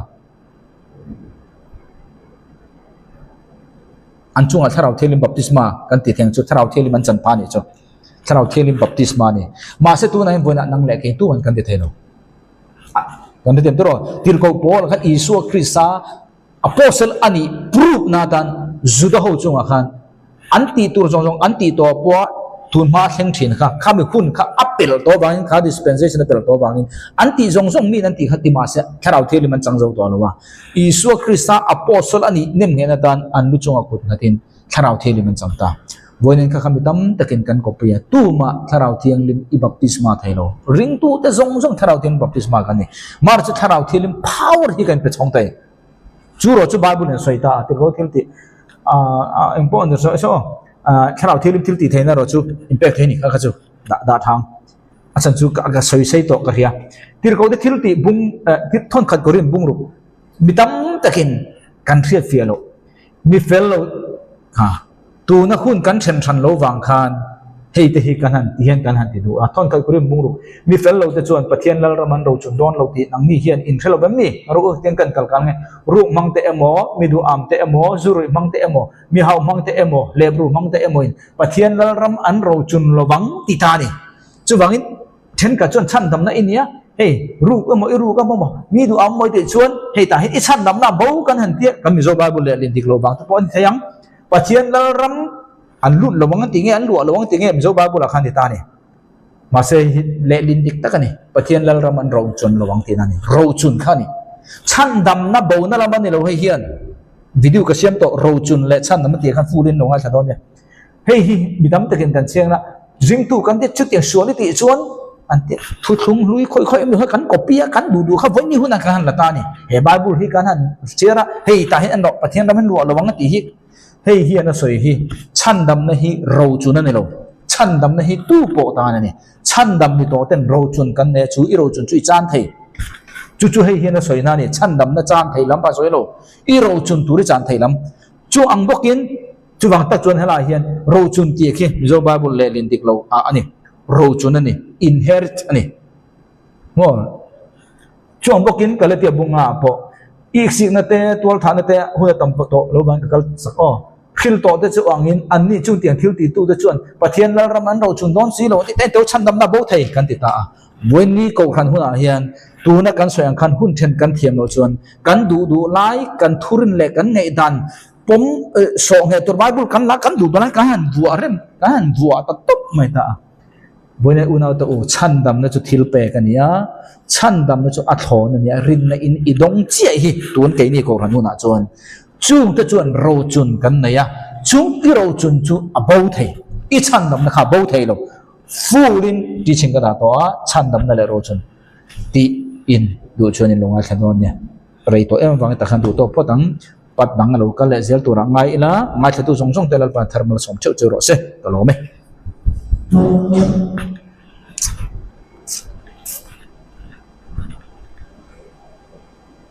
Speaker 1: An chungah Thlarau Thianghlim baptisma kan tih theng chu Thlarau Thianghlim an chan pha nih chu. Thlarau Thianghlim baptisma a ni. Mahse tunah hian vawiinah nang leh kei tuman kan ti thei lo. Kan hrethiam tur aw. Tirhkoh Paul khan Isua Krista Apostle a nih proof na atan Juda ho chungah khan an tih tur zawng zawng an tih tawh pawha tun hma a thleng thin kha, khami hun kha a pel tawh avangin kha dispensation a pel tawh avangin an tih zawng zawng miin an tih kha ti mahse Thlarau Thianghlim an chang zo tawh lo a. Isua Krista Apostle a nih nem ngheh na atan an lu chungah kut nghatin Thlarau Thianghlim an chang ta. Vawiin kha kha mi tam takin kan kawppui a, tumah Thlarau Thianghlim i baptisma thei lo. Ringtute zawng zawng Thlarau Thianghlim baptisma kan ni. Mar chu Thlarau Thianghlim power hi kan pe chhawng ta e. Chu rawh chu Bible in sawi ta a, tirhkoh thil tih ah eng pawh an sawi saw Thlarau Thianghlim thil tih theihna rawh chu in pek thei a ni kha kha chu dah dah thang. A chhan chu ka sawi sei tawh ka hria. Tirhkoh te thil tih bung thawnkhat Korin bung ruk mi tam takin kan hriat fiah loh. Mi fel lo kha tuna hun kan then hran lo vang khan hei te hi kan han ti hian kan han ti duh a, thawn khalh kurin bung ruk. Mi fel lo te chuan Pathian Lalram an rochun dawn lo tih nangni hian in hre lo vem ni? Ruk u tiang kan kal kal nge? Ruk hmang te emaw, mi duham te emaw, zu ruih hmang te emaw, mi hauh hmang te emaw, lepru hmang te emaw in Pathian Lalram an rochun lo vang ti ta a ni. Chuvangin. Thenkhat chuan chhandamna i nia, hei ruk emaw i ruk emaw maw, mi duh ang maw i tih chuan hei tah hian i chhandamna bo kan han tia, kan Mizo Bible leh lin dik loh vang te pawh a ni thei ang. Pathian Lalram an lut lo ang an tih nge, an luah lo ang tih nge Mizo Bible ah khan ti ta a ni. Mahse hei hi lehlin dik tak a ni, Pathian Lalram an rochun lo ang tihna a ni, rochun kha a ni. Chhandamna bona lam a ni lo hei hian video ka siam tawh rochun leh chhandamna tih ah khan full in lo ngaithla dawn nia. Hei hi mi tam takin kan chiang a, ringtu kan ti chutiang sual i tih chuan an ti thuthlung hlui khawi khawi emaw kha kan copy a, kan duh duh kha vawi ni hunah kan han la ta a ni. He Bible hi kan han chhiar a, hei tah hian en rawh Pathian ram hi luah lo ang a tih hi. Hei hian a sawi hi chhandamna hi rochun a ni lo, chhandamna hi tu pawh tan a ni. Chhandam ni tawh ten rochun kan nei a, chu i rochun chu i chan thei. Chu chu hei hian a sawi na a ni, chhandamna chan thei lam a sawi lo, i rochun tur i chan thei lam. Chu ang bawkin. Chuvang tak chuan helaiah hian rochun tih khi Mizo Bible lehlin dik lo ah a ni. Rochun a ni, inherit a ni. Maw? Chuang bawkin Galatia bunga ah pawh iksikna te, tualthahna te hun a tam tawh lo vangin ka kal sak aw. Hril tawh te chu angin anni chung tiang thil ti tu te chuan Pathian Lalram an rochun dawn si lo tih te teu chhandamna bo thei kan ti ta a. Vawiinni Kohhran hunah hian tuna kan sawi ang khan hun then kan thiam loh chuan kan duh duh lai, kan thurin leh kan ngaihdan Pawm sawh ngheh tur Bible kan la kan duh dawn a kan han vuah rem kan han vuah ta tawp mai ta a. Vawiin unau te u chhandamna chu thil pek a ni a, chhandamna chu a thlawn a ni a, rinna in i dawng chiah hi tun keini Kohhran hunah chuan chungte chuan rochun kan nei a, chung i rochun chu a bo thei, i chhandamna kha a bo thei lo, full in teaching ka dah tawh a, chhandamna leh rochun tih in duh chuan in lo ngaithla dawn nia. Rei tawh em avangin takhan duh tawk phawt ang. Pat dang a lo kal leh zel turah ngai ila, ngaithlatu zawng zawng te Lalpa tharmal sawm theuh chu rawh se, ka lawm e.